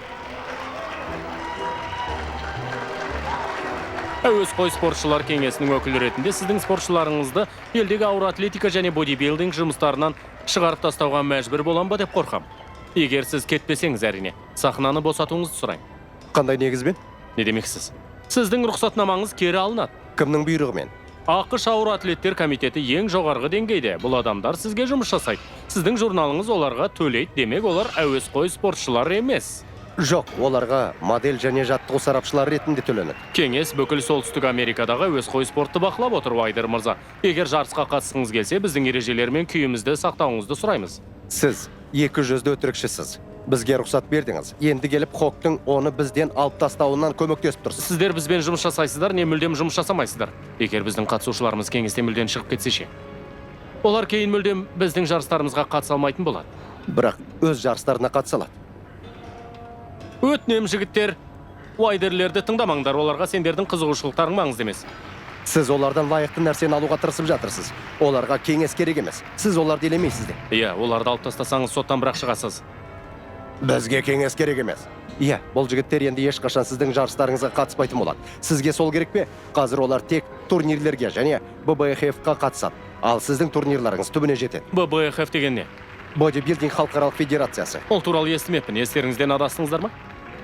Әуесқой спортшылар кеңесінің өкілі ретінде сіздің спортшыларыңызды елдегі ауыр атлетика және бодибилдинг жұмыстарынан шығарып тастауға мәжбүр болам ба деп қорқам. Егер сіз кетпесеңіз, әрине, сахнаны босатуыңызды сұраймын. Қандай негізбен? Не демексіз? Сіздің рұқсатнамаңыз кері алынады. Кімнің бұйрығымен? АҚШ ауыр атлеттер комитеті ең жоғарғы деңгейде. Бұл адамдар сізге жұмыс жасайды. Сіздің журналыңыз оларға төлейді, демек олар әуесқой спортшылар емес. Жоқ, оларға модель және жаттығу сарапшылары ретінде төленеді. Кеңес бүкіл Солтүстік Америкадағы әуесқой спортты бақылап отыр, Уайдер мырза. Егер жарысқа қатысқыңыз келсе, біздің ережелер мен күйімізді сақтауыңызды сұраймыз. Сіз екі жүзді өтірікшісіз. Бізге рұқсат бердіңіз. Енді келіп Хоктың оны бізден алып тастауынан көмектесіп тұрсыз. Сіздер бізбен жұмыс жасайсыздар, не мүлдем жұмыс жасамайсыздар. Егер біздің қатысушыларымыз кеңестен мүлдем шығып кетсе ше? Олар кейін мүлдем біздің жарыстарымызға қатыса алмайтын болады. Бірақ өз жарыстарына қатыса алады. Өтінем, жігіттер, Уайдерлерді тыңдамаңдар, оларға сендердің қызығушылықтарың маңызды емес. Сіз олардан лайықты нәрсені алуға тырысып жатырсыз. Оларға кеңес керек емес. Сіз оларды елемейсіз де. Иә, оларды алып тастасаңыз, соттан бірақ шығасыз. Бізге кеңес керек емес. Иә, бұл жігіттер енді ешқашан сіздің жарыстарыңызға қатыспайтын болады. Сізге сол керек пе? Қазір олар тек турнирлерге және ББХФ-қа қатысады. Ал сіздің турнирларыңыз түбіне жетеді. ББХФ деген не? Бодибилдинг халықаралық федерациясы. Ол туралы естімеппін. Естеріңізден адастыңыздар ма?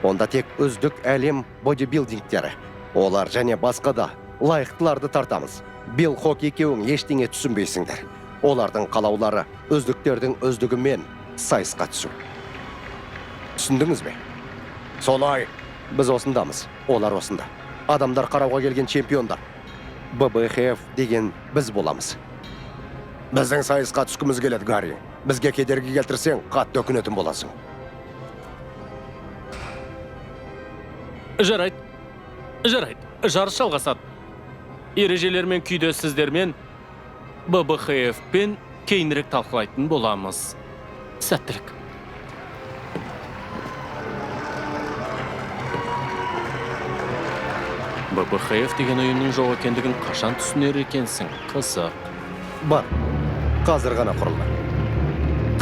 Онда тек үздік әлем бодибилдингтері. Олар және басқа да лайықтыларды тартамыз. Билл Хок екеуің ештеңе түсінбейсіңдер. Олардың қалаулары үздіктердің үздігімен сайысқа түсу. Түсіндіңіз бе? Солай. Біз осындамыз, олар осында. Адамдар қарауға келген чемпиондар. ББХФ деген біз боламыз. Біздің сайысқа түскіміз келеді, Гарри. Бізге кедергі келтірсең, қатты өкінетін боласың. Жарайды. Жарайды. Жарыс жалғасады. Ережелер мен күйді сіздермен ББХФ-пен кейінірек талқылайтын боламыз. Сәттілік. ББХФ деген ұйымның жоқ екендігін қашан түсінер екенсің, қызық. Бар. Қазір ғана құрылды.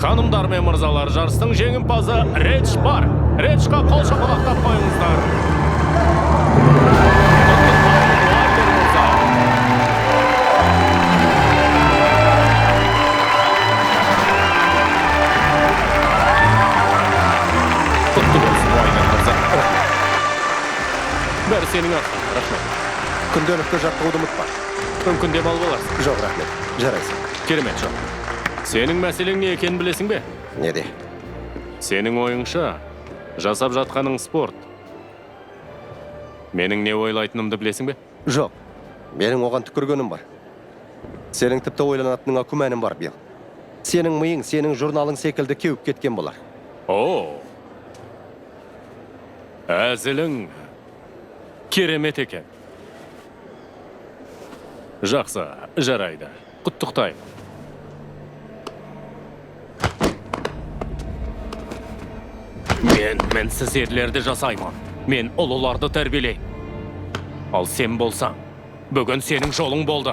Ханымдар мен мырзалар, жарыстың жеңімпазы Редж Парк. Реджқа қол шапалақтап қойыңыздар. Құттықтаймын, Уайдер мырза. Құтты болсын, Уайдер мырза. Бәрі сенің арқаң, рахмет. Күнделікті жаттығуды ұмытпа. Мүмкін демалып аларсың. Жоқ, рахмет. Жарайсың. Керемет, жоқ. Сенің мәселең не екенін білесің бе? Неде? Сенің ойыңша, жасап жатқаның спорт. Менің не ойлайтынымды білесің бе? Жоқ. Менің оған түкіргенім бар. Сенің тіпті ойланатыныңа күмәнім бар, Билл. Сенің миың сенің журналың секілді кеуіп кеткен болар. О, әзілің керемет екен. Жақсы, жарайды. Құттықтаймын. Мен мінсіз ерлерді жасаймын. Мен ұлыларды тәрбиелеймін. Ал сен болсаң, бүгін сенің жолың болды.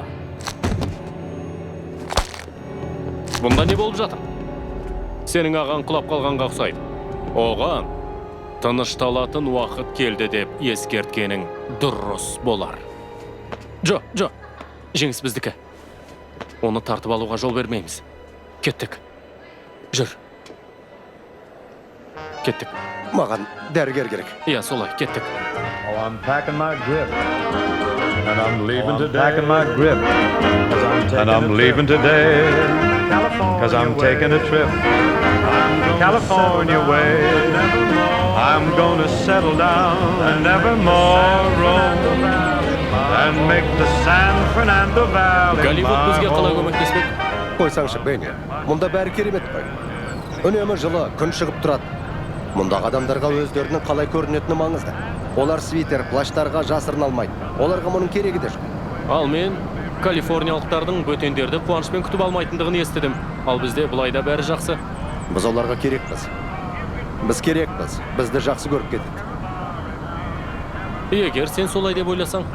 Бұнда не болып жатыр? Сенің ағаң құлап қалғанға ұқсайды. Оған тынышталатын уақыт келді деп ескерткенің дұрыс болар. Джо, Джо, жеңіс біздікі. Оны тартып алуға жол бермейміз. Кеттік. Жүр. Кеттік. Маған дәрігер керек. Иә, солай, кеттік. Oh, I'm packing my grip. And I'm leaving today. Packing my grip. And I'm leaving today. Cause I'm taking a trip. California way. I'm gonna settle down and never more roam. And make the San Fernando Valley Голливуд my бізге қалай home. Көмектеспек? Қойсаңшы, Бенни. Мұнда бәрі керемет қой. Үнемі жылы, күн шығып тұрады. Мұндағы адамдарға өздерінің қалай көрінетіні маңызды. Олар свитер, плащтарға жасырына алмайды. Оларға мұның керегі де жоқ. Ал мен калифорниялықтардың бөтендерді қуанышпен күтіп алмайтындығын естідім. Ал бізде былайда бәрі жақсы. Біз оларға керекпіз. Біз керекпіз. Бізді жақсы көріп кетеді. Егер сен солай деп ойласаң.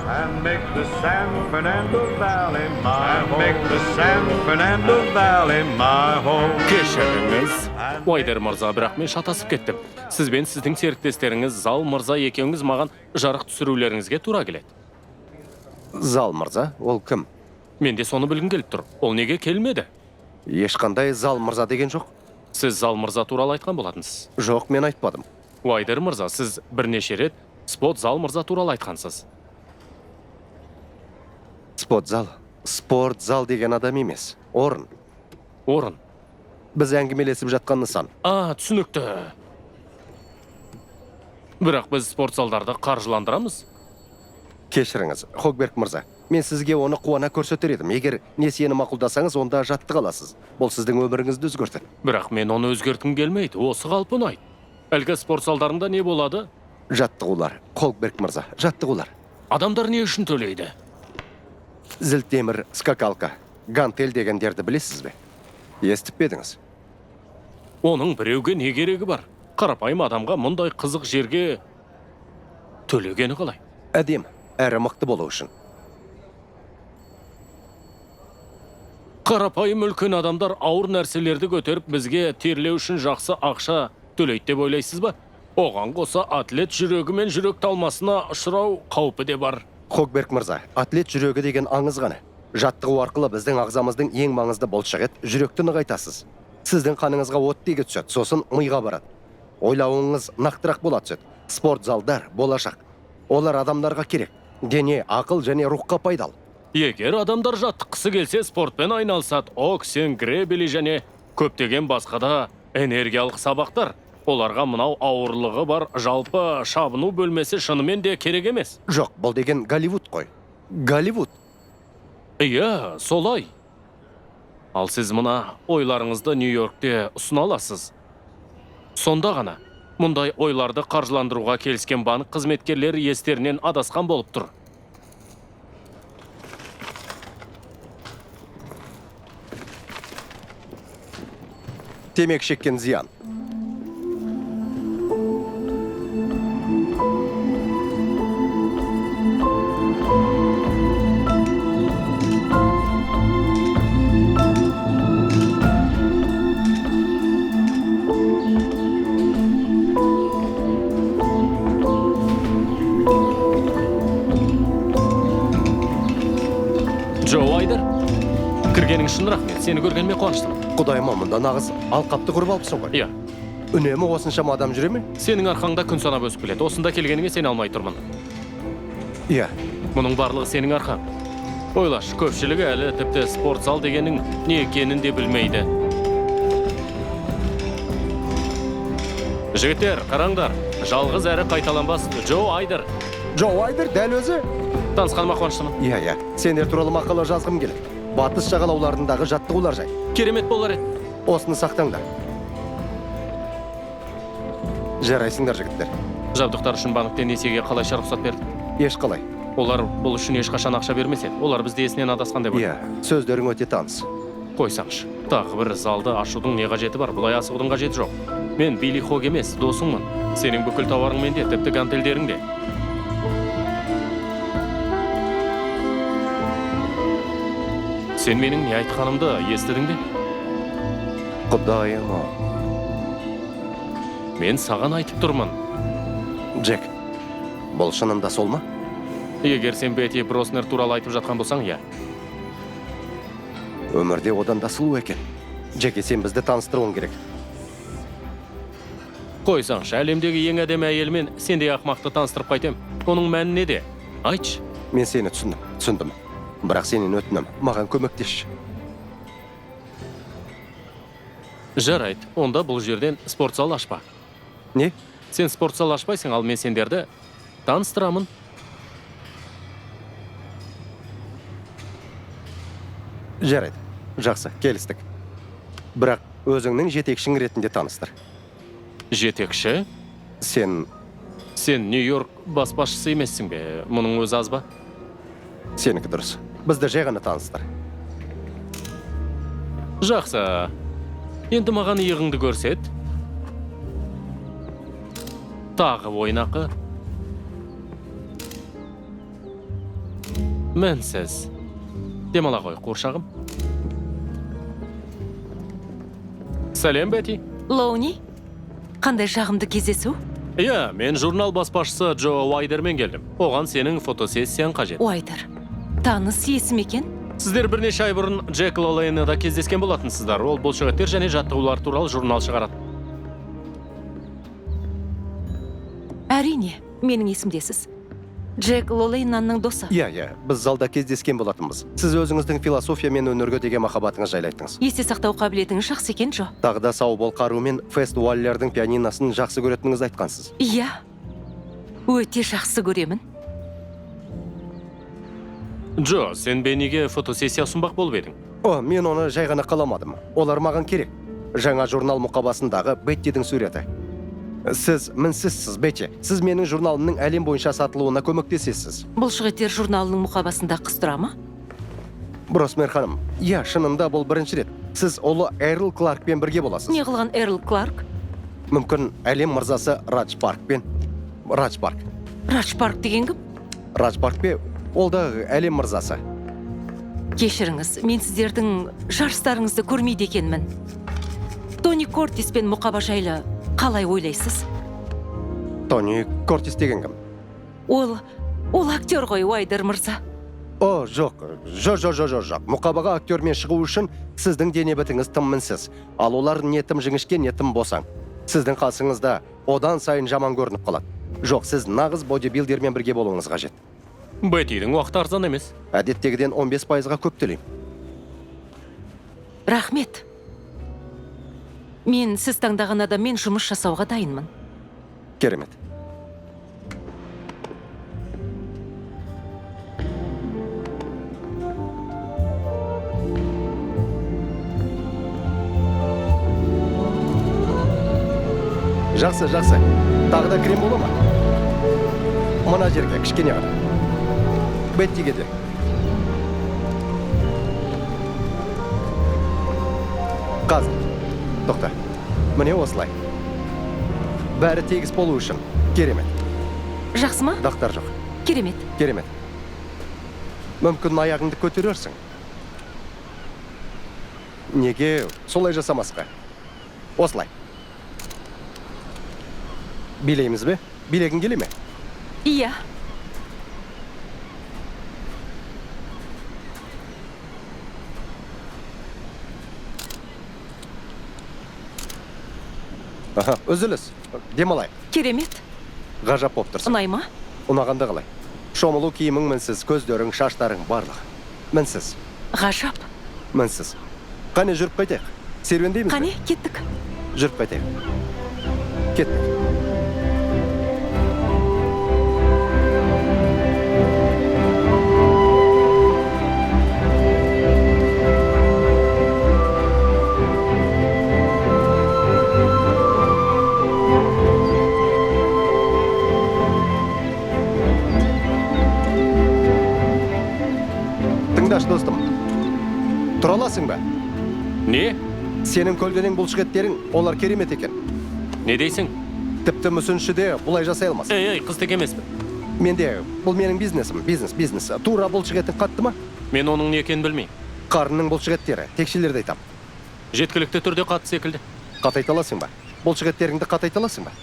And make the San Fernando Valley my and make the San Fernando Valley my home. Кешіріңіз, Уайдер мырза, бірақ мен шатасып кеттім. Сіз бен сіздің серіктестеріңіз Зал мырза екеуіңіз маған жарық түсірулеріңізге тура келеді. Зал мырза, ол кім? Мен де соны білгім келіп тұр. Ол неге келмеді? Ешқандай Зал мырза деген жоқ. Сіз Зал мырза туралы айтқан болатынсыз. Жоқ, мен айтпадым. Уайдер мырза, сіз бірнеше рет Спот Зал мырза туралы айтқансыз. Спортзал. Спортзал деген адам емес. Орын. Орын. Біз әңгімелесіп жатқан нысан. А, түсінікті. Бірақ біз спорт залдарды қаржыландырамыз. Кешіріңіз, Хогберг мырза. Мен сізге оны қуана көрсетер едім. Егер несиені мақұлдасаңыз, онда жаттыға аласыз. Бұл сіздің өміріңізді өзгертеді. Бірақ мен оны өзгерткім келмейді. Осы қалпы ұнайды. Әлгі спорт залдарында не болады? Жаттығулар, Хогберг мырза, жаттығулар. Адамдар не үшін төлейді? Зілтемір, скакалка, гантель дегендерді білесіз бе? Естіп пе едіңіз? Оның біреуге не керегі бар? Қарапайым адамға мұндай қызық жерге төлегені қалай? Әдемі, әрі мықты болу үшін. Қарапайым үлкен адамдар ауыр нәрселерді көтеріп, бізге терлеу үшін жақсы ақша төлейді деп ойлайсыз ба? Оған қоса атлет жүрегі мен жүрек талмасына ұшырау қаупі де бар. Хогберг мырза, атлет жүрегі деген аңыз ғана. Жаттығу арқылы біздің ағзамыздың ең маңызды бұлшық ет жүректі нығайтасыз. Сіздің қаныңызға оттегі түседі, сосын миға барады. Ойлауыңыз нақтырақ бола түседі. Спорт залдар болашақ. Олар адамдарға керек. Дене, ақыл және рухқа пайдалы. Егер адамдар жаттыққысы келсе, спортпен айналысады. Оксен, гребли және көптеген басқа да энергиялық сабақтар. Оларға мынау ауырлығы бар жалпы шабыну бөлмесі шынымен де керек емес. Жоқ, бұл деген Голливуд қой. Голливуд. Иә, солай. Ал сіз мына ойларыңызды Нью-Йоркте ұсына аласыз. Сонда ғана мұндай ойларды қаржыландыруға келіскен банк қызметкерлері естерінен адасқан болып тұр. Темекі шеккен зиян. Джо Уайдер, кіргенің үшін рахмет. Сені көргеніме қуаныштымын. Құдайым ау, мұнда нағыз алқапты құрып алыпсың ғой. Иә. Үнемі осыншама адам жүре ме? Сенің арқаңда күн санап өсіп келеді. Осында келгеніңе сене алмай тұрмын. Иә. Мұның барлығы сенің арқаң. Ойлашы, көпшілігі әлі тіпті спорт зал дегеннің не екенін де білмейді. Жігіттер, қараңдар. Жалғыз әрі қайталанбас Джо Айдер. Джо Айдер дәл өзі? Танысқаныма қуаныштымын. Иә, иә. Сендер туралы мақала жазғым келеді. Батыс жағалауларындағы жаттығулар жай. Керемет болар еді. Осыны сақтаңдар. Жарайсыңдар, жігіттер. Жабдықтар үшін банктен несиеге қалайша рұқсат берді? Ешқалай. Олар бұл үшін ешқашан ақша бермес еді. Олар бізді есінен адасқан деп Иә, сөздерің өте таныс. Қойсаңшы, тағы бір залды ашудың не қажеті бар? Бұлай асығудың қажеті жоқ. Мен Билли Хог емес, досыңмын. Сенің бүкіл тауарың менде, тіпті гантельдерің де. Сен менің не айтқанымды естідің бе? Құдайым-ау. Мен саған айтып тұрмын. Джек, бұл шынында сол ма? Егер сен Бетти Броснер туралы айтып жатқан болсаң, иә. Өмірде одан да сұлу екен. Джеки, сен бізді таныстыруың керек. Қойсаңшы, әлемдегі ең әдемі әйелмен сендей ақымақты таныстырып қайтем. Оның мәні неде? Айтшы. Мен сені түсіндім, түсіндім. Бірақ сенен өтінем, маған көмектесші. Жарайды, онда бұл жерден спортзал ашпа. Не? Сен спортзал ашпайсың, ал мен сендерді таныстырамын. Жарайды, жақсы, келістік. Бірақ өзіңнің жетекшің ретінде таныстыр. Жетекші? Сен, Сен Нью-Йорк баспашысы емессің бе? Мұның өзі аз ба? сенікі дұрыс. Бізді жай ғана таныстыр. Жақсы. Енді маған иығыңды көрсет. Тағы ойнақы. Мінсіз. Демала ғой, қуыршағым. Сәлем, Бетти. Лоуни, қандай жағымды кездесу? Иә, мен журнал баспашысы Джо Уайдермен келдім. Оған сенің фотосессияң қажет. Уайдер. Таныс есім екен? Сіздер бірнеше ай бұрын Джек Лолейнада кездескен болатынсыздар. Ол бұлшықеттер және жаттығулар туралы журнал шығарады. Әрине, менің есімдесіз. Джек Лолейнанның досы. Иә, иә, біз залда кездескен болатынбыз. Сіз өзіңіздің философия мен өнерге деген махаббатыңыз жайлы айттыңыз. Есте сақтау қабілетіңіз жақсы екен, Джо. Тағы да сау бол қару мен Фест Уаллердің пианиносын жақсы көретініңізді айтқансыз. Иә, өте жақсы көремін. Джо, сен Бенниге фотосессия ұсынбақ болып едің. О, мен оны жай ғана қаламадым. Олар маған керек. Жаңа журнал мұқабасындағы Беттидің суреті. Сіз мінсізсіз, Бетти. Сіз менің журналымның әлем бойынша сатылуына көмектесесіз. Бұлшықеттер журналының мұқабасында қыз тұра ма? Броснер ханым, иә, шынында бұл бірінші рет. Сіз ұлы Эрл Кларкпен бірге боласыз. Не қылған Эрл Кларк? Мүмкін әлем мырзасы Радж Паркпен. Радж Парк. Радж Парк деген кім? Радж Парк пе? Ол да әлем мырзасы. Кешіріңіз, мен сіздердің жарыстарыңызды көрмейді екенмін. Тони Кортис пен мұқаба жайлы қалай ойлайсыз? Тони Кортис деген кім? Ол актер ғой, Уайдер мырза. О, жоқ, жоқ, жоқ, жоқ, жоқ, жоқ. Мұқабаға актермен шығу үшін сіздің дене бітіңіз тым мінсіз. Ал олар не тым жіңішке, не тым босаң. Сіздің қасыңызда одан сайын жаман көрініп қалады. Жоқ, сіз нағыз бодибилдермен бірге болуыңыз қажет. Беттидің уақыты арзан емес. Әдеттегіден 15%-ға көп төлеймін. Рахмет. Мен сіз таңдаған адаммен жұмыс жасауға дайынмын. Керемет. Жақсы, жақсы. Тағы да крем бола ма? Мына жерге кішкене ғана. Беттиге де. Қазір. Тоқта. Міне осылай. Бәрі тегіс болу үшін. Керемет. Жақсы ма? Дақтар жоқ. Керемет. Керемет. Мүмкін аяғыңды көтерерсің. Неге солай жасамасқа? Осылай. Билейміз бе? Билегің келе ме? Иә. Аха, үзіліс. Демалайық. Керемет. Ғажап болып тұрсың. Ұнай ма? Ұнағанда қалай? Шомылу киімің мінсіз, көздерің, шаштарың барлығы. Мінсіз, Ғажап. мінсіз. Қане жүріп қайтайық. Серуендейміз бе? Қане, кеттік. Жүріп қайтайық. Кеттік. Тыңдашы, достым. Тұра аласың ба? Не? Сенің көлденең бұлшықеттерің, олар керемет екен. Не дейсің? Тіпті мүсінші де бұлай жасай алмас. Ей, ей, қызтеке емеспін. Менде, бұл менің бизнесім, бизнес, бизнес. Тура бұлшықетің қатты ма? Мен оның не екенін білмеймін. Қарынның бұлшықеттері, текшелерді айтам. Жеткілікті түрде қатты секілді. Қатайта аласың ба? Бұлшықеттеріңді қатайта аласың ба?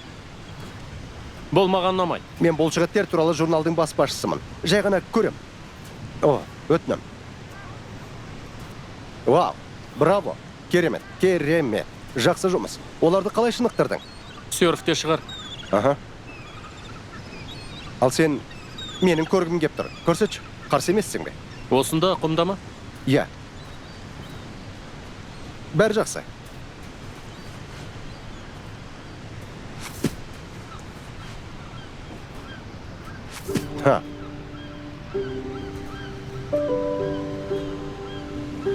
Бұл маған ұнамайды. Мен бұлшықеттер туралы журналдың бас басшысымын. Жай ғана көрем. О, өтінем. Вау, браво, керемет, керемет. Жақсы жұмыс. Оларды қалай шынықтырдың? Серфте шығар. Аха. Ал сен менің көргім кеп тұр. Көрсетші, қарсы емессің бе? Осында құмда ма? Иә. Бәрі жақсы. Ха.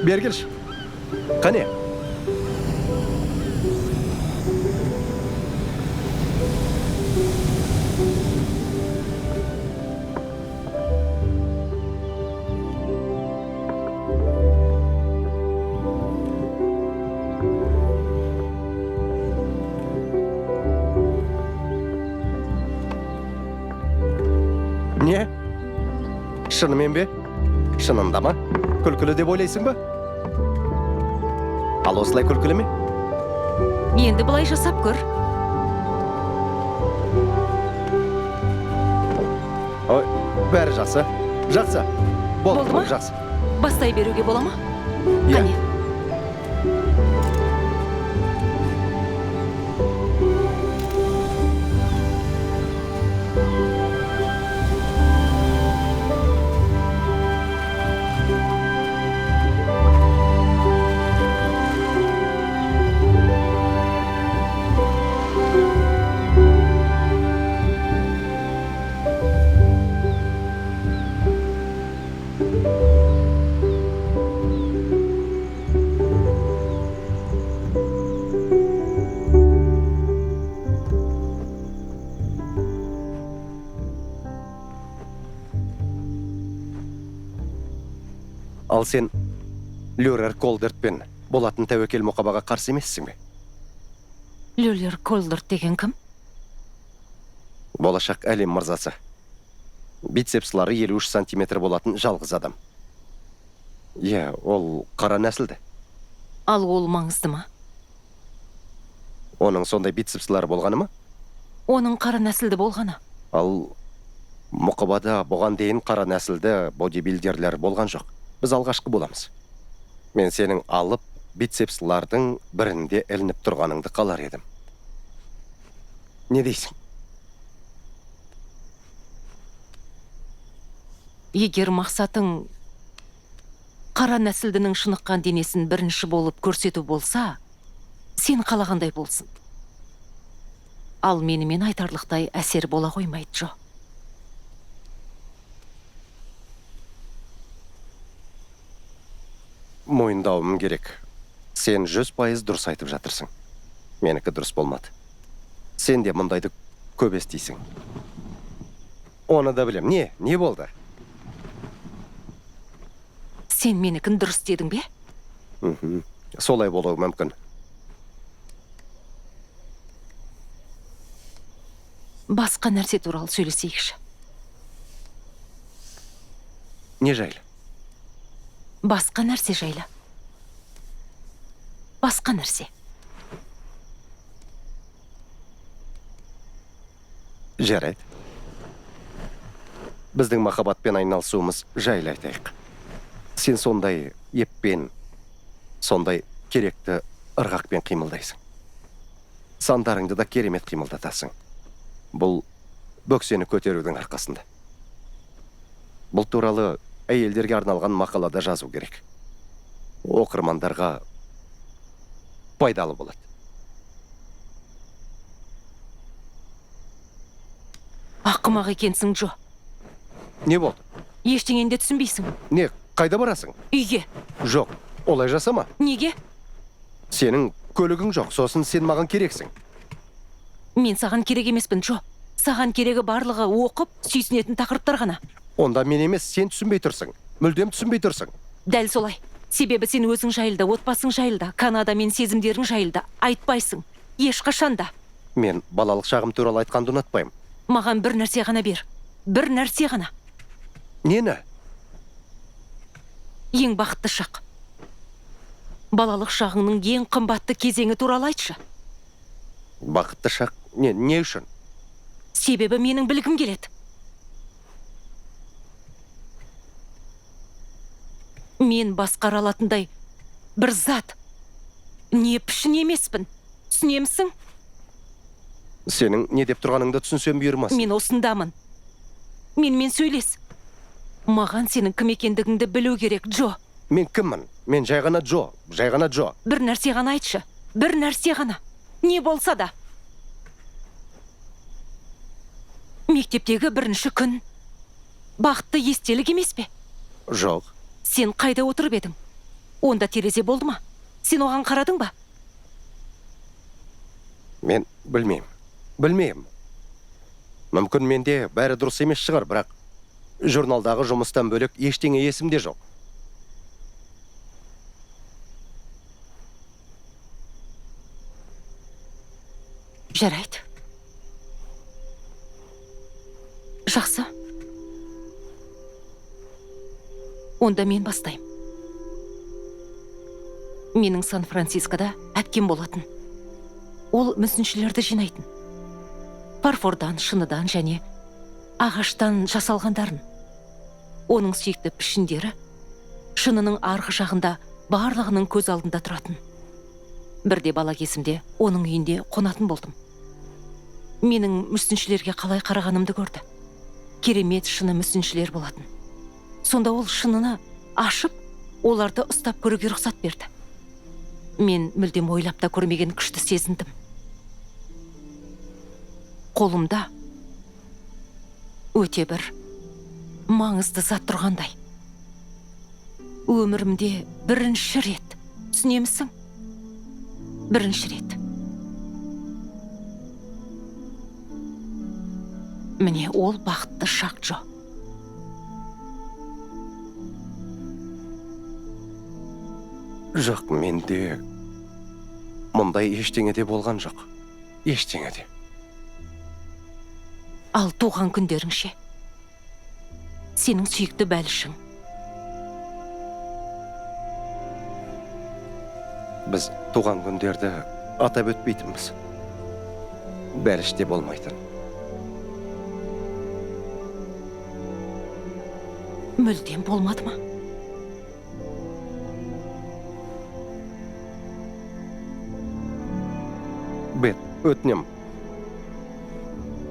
Бері келші. Қане? Не? Шынымен бе? Шынында ма? Күлкілі деп ойлайсың ба? Ал осылай күлкілі ме? Енді былай жасап көр. Ой, бәрі жақсы. Жақсы. Болды, Болды ма? Жақсы. Бастай беруге бола ма? Иә. Қане. Ал сен Люрер Колдертпен болатын тәуекел мұқабаға қарсы емессің бе? Люлер Колдерт деген кім? Болашақ әлем мырзасы. Бицепслары 53 сантиметр болатын жалғыз адам. Иә, ол қара нәсілді. Ал ол маңызды ма? Оның сондай бицепслары болғаны ма? Оның қара нәсілді болғаны. Ал мұқабада бұған дейін қара нәсілді бодибилдерлер болған жоқ. Біз алғашқы боламыз. Мен сенің алып бицепслардың бірінде ілініп тұрғаныңды қалар едім. Не дейсің? Егер мақсатың қара нәсілдінің шыныққан денесін бірінші болып көрсету болса, сен қалағандай болсын. Ал менімен айтарлықтай әсер бола қоймайды, Джо. Мойындауым керек. Сен 100% дұрыс айтып жатырсың. Менікі дұрыс болмады. Сен де мұндайды көп естисің. Оны да білем. Не? Не болды? Сен менікін дұрыс дедің бе? Солай болуы мүмкін. Басқа нәрсе туралы сөйлесейікші. Не жайлы? Басқа нәрсе жайлы. Басқа нәрсе. Жарайды. Біздің махаббатпен айналысуымыз жайлы айтайық. Сен сондай еппен, сондай керекті ырғақпен қимылдайсың. Сандарыңды да керемет қимылдатасың. Бұл бөксені көтерудің арқасында. Бұл туралы әйелдерге арналған мақалада жазу керек. Оқырмандарға пайдалы болады. Ақымақ екенсің, Джо. Не болды? Ештеңені де түсінбейсің. Не, қайда барасың? Үйге. Жоқ, олай жасама. Неге? Сенің көлігің жоқ, сосын сен маған керексің. Мен саған керек емеспін, Джо. Саған керегі барлығы оқып, сүйсінетін тақырыптар ғана. Онда мен емес, сен түсінбей тұрсың. Мүлдем түсінбей тұрсың. Дәл солай. Себебі сен өзің жайлы да, отбасың жайлы да, Канада мен сезімдерің жайлы да айтпайсың. Ешқашан да. Мен балалық шағым туралы айтқанды ұнатпаймын. Маған бір нәрсе ғана бер. Бір нәрсе ғана. Нені? Ең бақытты шақ. Балалық шағыңның ең қымбатты кезеңі туралы айтшы. Бақытты шақ не үшін? Себебі менің білгім келеді. Мен басқара алатындай бір зат, не пішін емеспін. Түсінемісің? Сенің не деп тұрғаныңды түсінсем бұйырмасын. Мен осындамын. Менімен сөйлес. Маған сенің кім екендігіңді білу керек, Джо. Мен кіммін? Мен жай ғана Джо, жай ғана Джо. Бір нәрсе ғана айтшы. Бір нәрсе ғана. Не болса да. Мектептегі бірінші күн бақытты естелік емес пе? Жоқ. Сен қайда отырып едің? Онда терезе болды ма? Сен оған қарадың ба? Мен білмеймін. Білмеймін. Мүмкін менде бәрі дұрыс емес шығар, бірақ журналдағы жұмыстан бөлек ештеңе есімде жоқ. Жарайды. Жақсы. Онда мен бастаймын. Менің Сан-Францискода әпкем болатын. Ол мүсіншілерді жинайтын. Фарфордан, шыныдан және ағаштан жасалғандарын. Оның сүйікті пішіндері шынының арғы жағында барлығының көз алдында тұратын. Бірде бала кезімде оның үйінде қонатын болдым. Менің мүсіншілерге қалай қарағанымды көрді. Керемет шыны мүсіншілер болатын. Сонда ол шыныны ашып, оларды ұстап көруге рұқсат берді. Мен мүлдем ойлап та көрмеген күшті сезіндім. Қолымда өте бір маңызды зат тұрғандай. Өмірімде бірінші рет, түсінемісің? Бірінші рет. Міне ол бақытты шақ, Джо. Жоқ, менде мұндай ештеңе де болған жоқ. Ештеңе де. Ал туған күндерің ше? Сенің сүйікті бәлішің. Біз туған күндерді атап өтпейтінбіз. Бәліш те болмайтын. Мүлдем болмады ма? Бет, өтінем.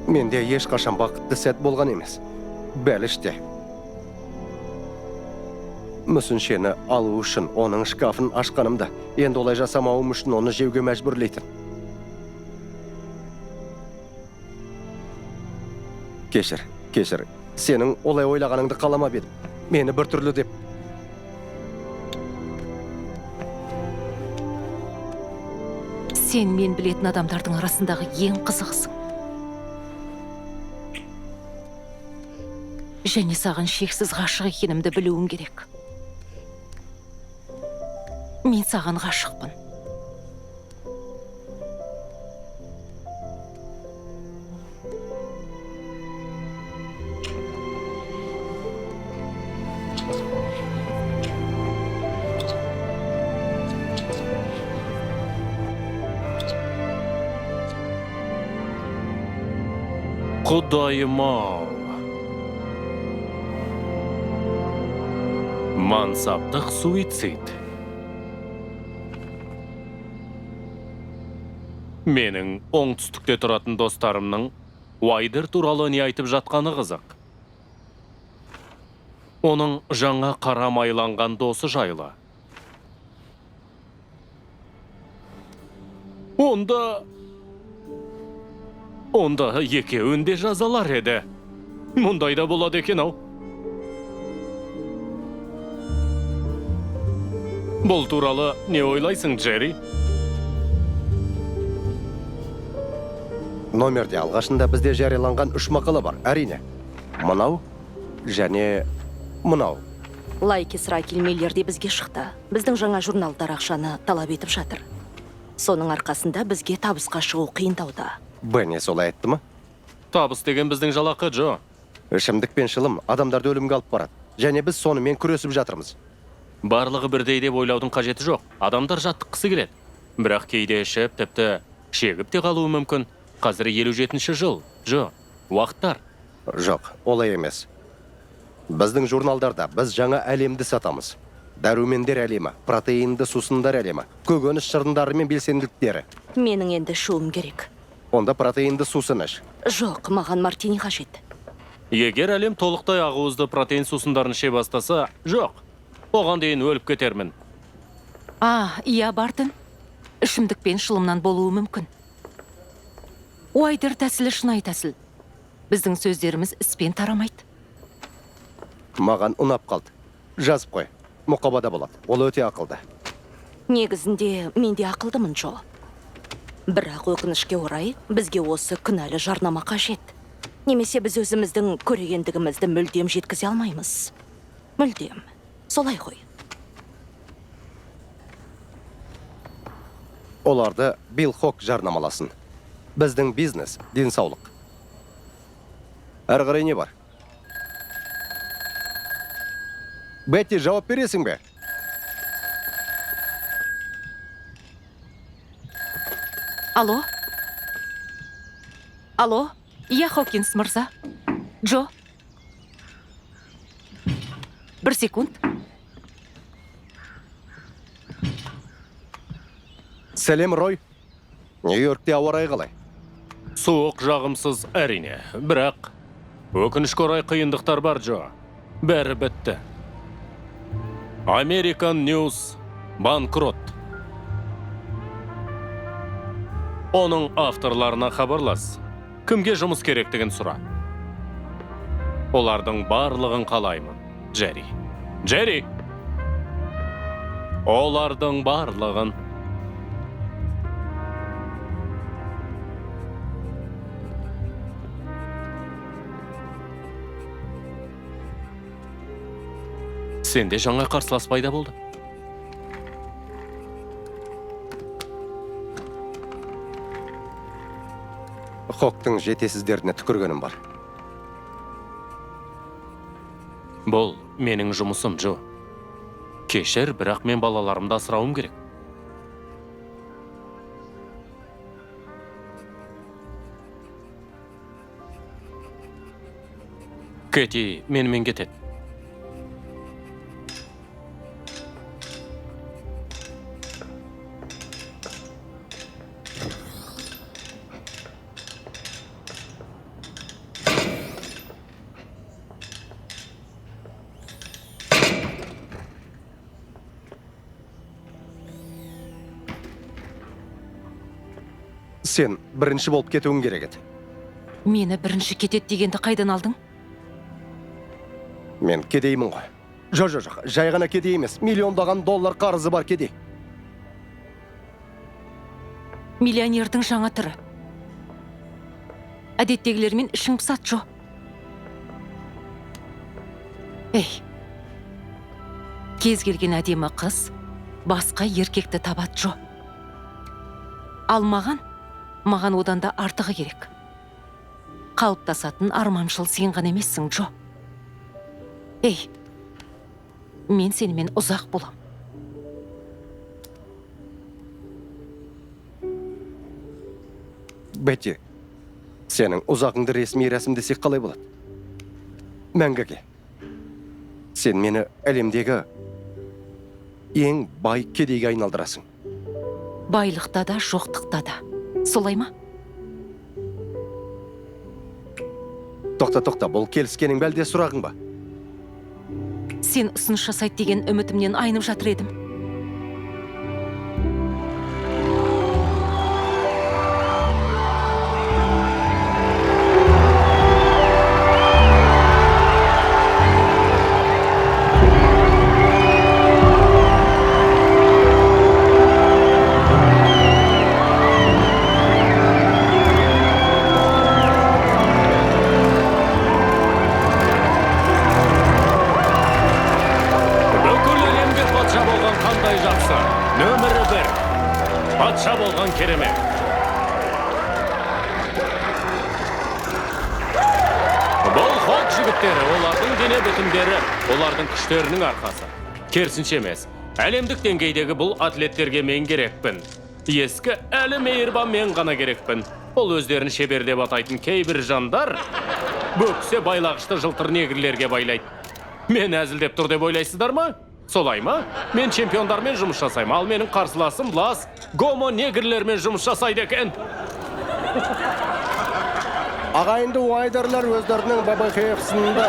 Менде ешқашан бақытты сәт болған емес. Бәліш те. Мүсіншені алу үшін оның шкафын ашқанымда, енді олай жасамауым үшін оны жеуге мәжбүрлейтін. Кешір, кешір. Сенің олай ойлағаныңды қаламап едім. Мені бір түрлі деп. Сен мен білетін адамдардың арасындағы ең қызығысың. Және саған шексіз ғашық екенімді білуің керек. Мен саған ғашықпын. Құдайым-ау! Мансаптық суицид. Менің оңтүстікте тұратын достарымның Уайдер туралы не айтып жатқаны қызық. Оның жаңа қара майланған досы жайлы. Онда екеуін де жазалар еді. Мұндай да болады екен ау. Бұл туралы не ойлайсың, Джерри? Номерде алғашында бізде жарияланған 3 мақала бар, әрине. Мынау және мынау. Лайкис Ракель Миллер де бізге шықты. Біздің жаңа журналдар ақшаны талап етіп жатыр. Соның арқасында бізге табысқа шығу қиындауда. Бенни солай айтты ма? Табыс деген біздің жалақы, Джо. Ішімдік пен шылым адамдарды өлімге алып барады. Және біз сонымен күресіп жатырмыз. Барлығы бірдей деп ойлаудың қажеті жоқ. Адамдар жаттыққысы келеді. Бірақ кейде ішіп, тіпті шегіп те қалуы мүмкін. Қазір 57-ші жыл, Джо. Уақыттар. Жоқ, олай емес. Біздің журналдарда біз жаңа әлемді сатамыз. Дәрумендер әлемі, протеинді сусындар әлемі, көкөніс шырындары мен белсенділіктері. Менің енді ішуім керек. Онда протеинді сусын іш. Жоқ, маған мартини қажет. Егер әлем толықтай ақуызды протеин сусындарын іше бастаса, жоқ. Оған дейін өліп кетермін. А, иә, Бартон. Ішімдік пен шылымнан болуы мүмкін. Уайдер тәсілі шынайы тәсіл. Біздің сөздеріміз іспен тарамайды. Маған ұнап қалды. Жазып қой. Мұқабада болады. Ол өте ақылды. Негізінде мен де ақылдымын, Джо. Бірақ өкінішке орай, бізге осы күнәлі жарнама қажет. Немесе біз өзіміздің көрегендігімізді мүлдем жеткізе алмаймыз. Мүлдем. Солай ғой. Оларды Билл Хок жарнамаласын. Біздің бизнес денсаулық. Әрі қарай не бар? Бетти, жауап бересің бе? Алло? Алло? Иә, Хокинс мырза. Джо? Бір секунд. Сәлем, Рой. Нью-Йоркте ауа райы қалай? Суық, жағымсыз, әрине. Бірақ өкінішке орай қиындықтар бар, Джо. Бәрі бітті. American News банкрот. Оның авторларына хабарлас. Кімге жұмыс керектігін сұра. Олардың барлығын қалаймын, Джерри. Джерри! Олардың барлығын. Сенде жаңа қарсылас пайда болды. Хоктың жетесіздеріне түкіргенім бар. Бұл менің жұмысым, Джо. Кешір, бірақ мен балаларымды асырауым керек. Кэти менімен кетеді. Сен бірінші болып кетуің керек еді. Мені бірінші кетеді дегенді қайдан алдың? Мен кедеймін ғой. Жоқ, жоқ, жоқ, жай ғана кедей емес, миллиондаған доллар қарызы бар кедей. Миллионердің жаңа түрі. Әдеттегілермен ішің пысады, Джо. Ей, кез келген әдемі қыз басқа еркекті табады, Джо. Ал маған одан да артығы керек. Қалыптасатын арманшыл сен ғана емессің, Джо. Ей, мен сенімен ұзақ болам. Бетти, сенің ұзағыңды ресми рәсімдесек қалай болады? Мәңгіге. Сен мені әлемдегі ең бай кедейге айналдырасың. Байлықта да, жоқтықта да. Солай ма? Тоқта, тоқта, бұл келіскенің бе әлде сұрағың ба? Сен ұсыныс жасайды деген үмітімнен айнып жатыр едім. Керемет. Бұл Хок жігіттері, олардың дене бітімдері, олардың күштерінің арқасы. Керісінше емес. Әлемдік деңгейдегі бұл атлеттерге мен керекпін. Ескі әлі мейірбан мен ғана керекпін. Ол өздерін шебер деп атайтын кейбір жандар бөксе байлағышты жылтыр негрлерге байлайды. Мен әзілдеп тұр деп ойлайсыздар ма? Солай ма? Мен чемпиондармен жұмыс жасаймын, ал менің қарсыласым лас гомо негрлермен жұмыс жасайды екен. Ағайынды Уайдерлер өздерінің ББХФ сынында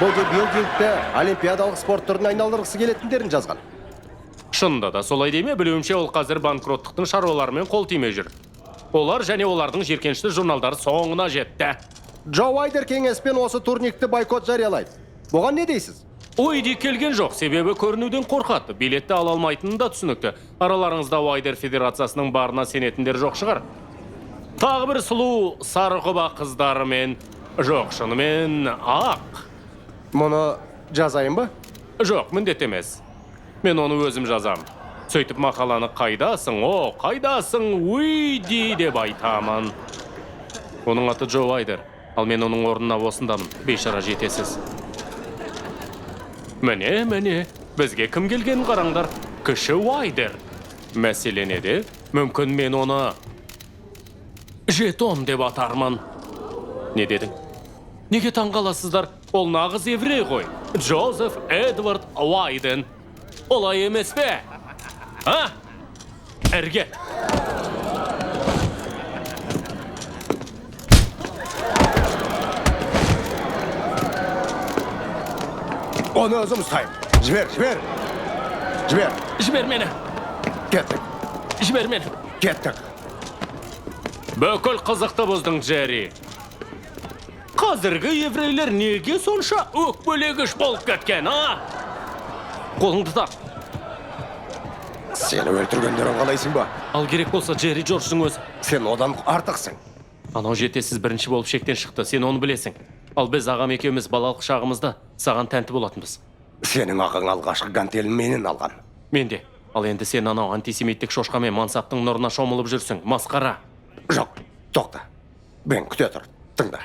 бодибилдингті олимпиадалық спорт түріне айналдырғысы келетіндерін жазған. Шынында да солай дей ме? Білуімше, ол қазір банкроттықтың шаруаларымен қол тимей жүр. Олар және олардың жиіркенішті журналдары соңына жетті. Джо Уайдер кеңеспен осы турникті бойкот жариялайды. Бұған не дейсіз? Уайди келген жоқ, себебі көрінуден қорқады. Билетті ала алмайтыны да түсінікті. Араларыңызда Уайдер федерациясының барына сенетіндер жоқ шығар. Тағы бір сұлу сары құба қыздарымен, жоқ, шынымен ақ. Мұны жазайын ба? Жоқ, міндет емес. Мен оны өзім жазам. Сөйтіп мақаланы қайдасың, о, қайдасың, Уиди деп айтамын. Оның аты Джо Уайдер, ал мен оның орнына осындамын, бейшара жетесіз. Міне, міне, бізге кім келгенін қараңдар. Кіші Уайдер. Мәселе неде? Мүмкін мен оны жетон деп атармын. Не дедің? Неге таңғаласыздар? Ол нағыз еврей ғой. Джозеф Эдвард Уайден. Олай емес пе? А? Ірге. Оны өзім ұстаймын. Жібер, жібер. Жібер. Жібер мені. Кеттік. Жібер мені. Кеттік. Бүкіл қызықты бұздың, Джерри. Қазіргі еврейлер неге сонша өкпелегіш болып кеткен, а? Қолыңды тарт. Сені өлтіргендерін қалайсың ба? Ал керек болса Джерри Джордждың өзі. Сен одан артықсың. Анау жетесіз бірінші болып шектен шықты, сен оны білесің. Ал біз ағам екеуміз балалық шағымызда саған тәнті болатынбыз. Сенің ағаң алғашқы гантелін менен алған. Мен де. Ал енді сен анау антисемиттік шошқамен мансаптың нұрына шомылып жүрсің. Масқара. Жоқ, тоқта. Бен, күте тұр, тыңда.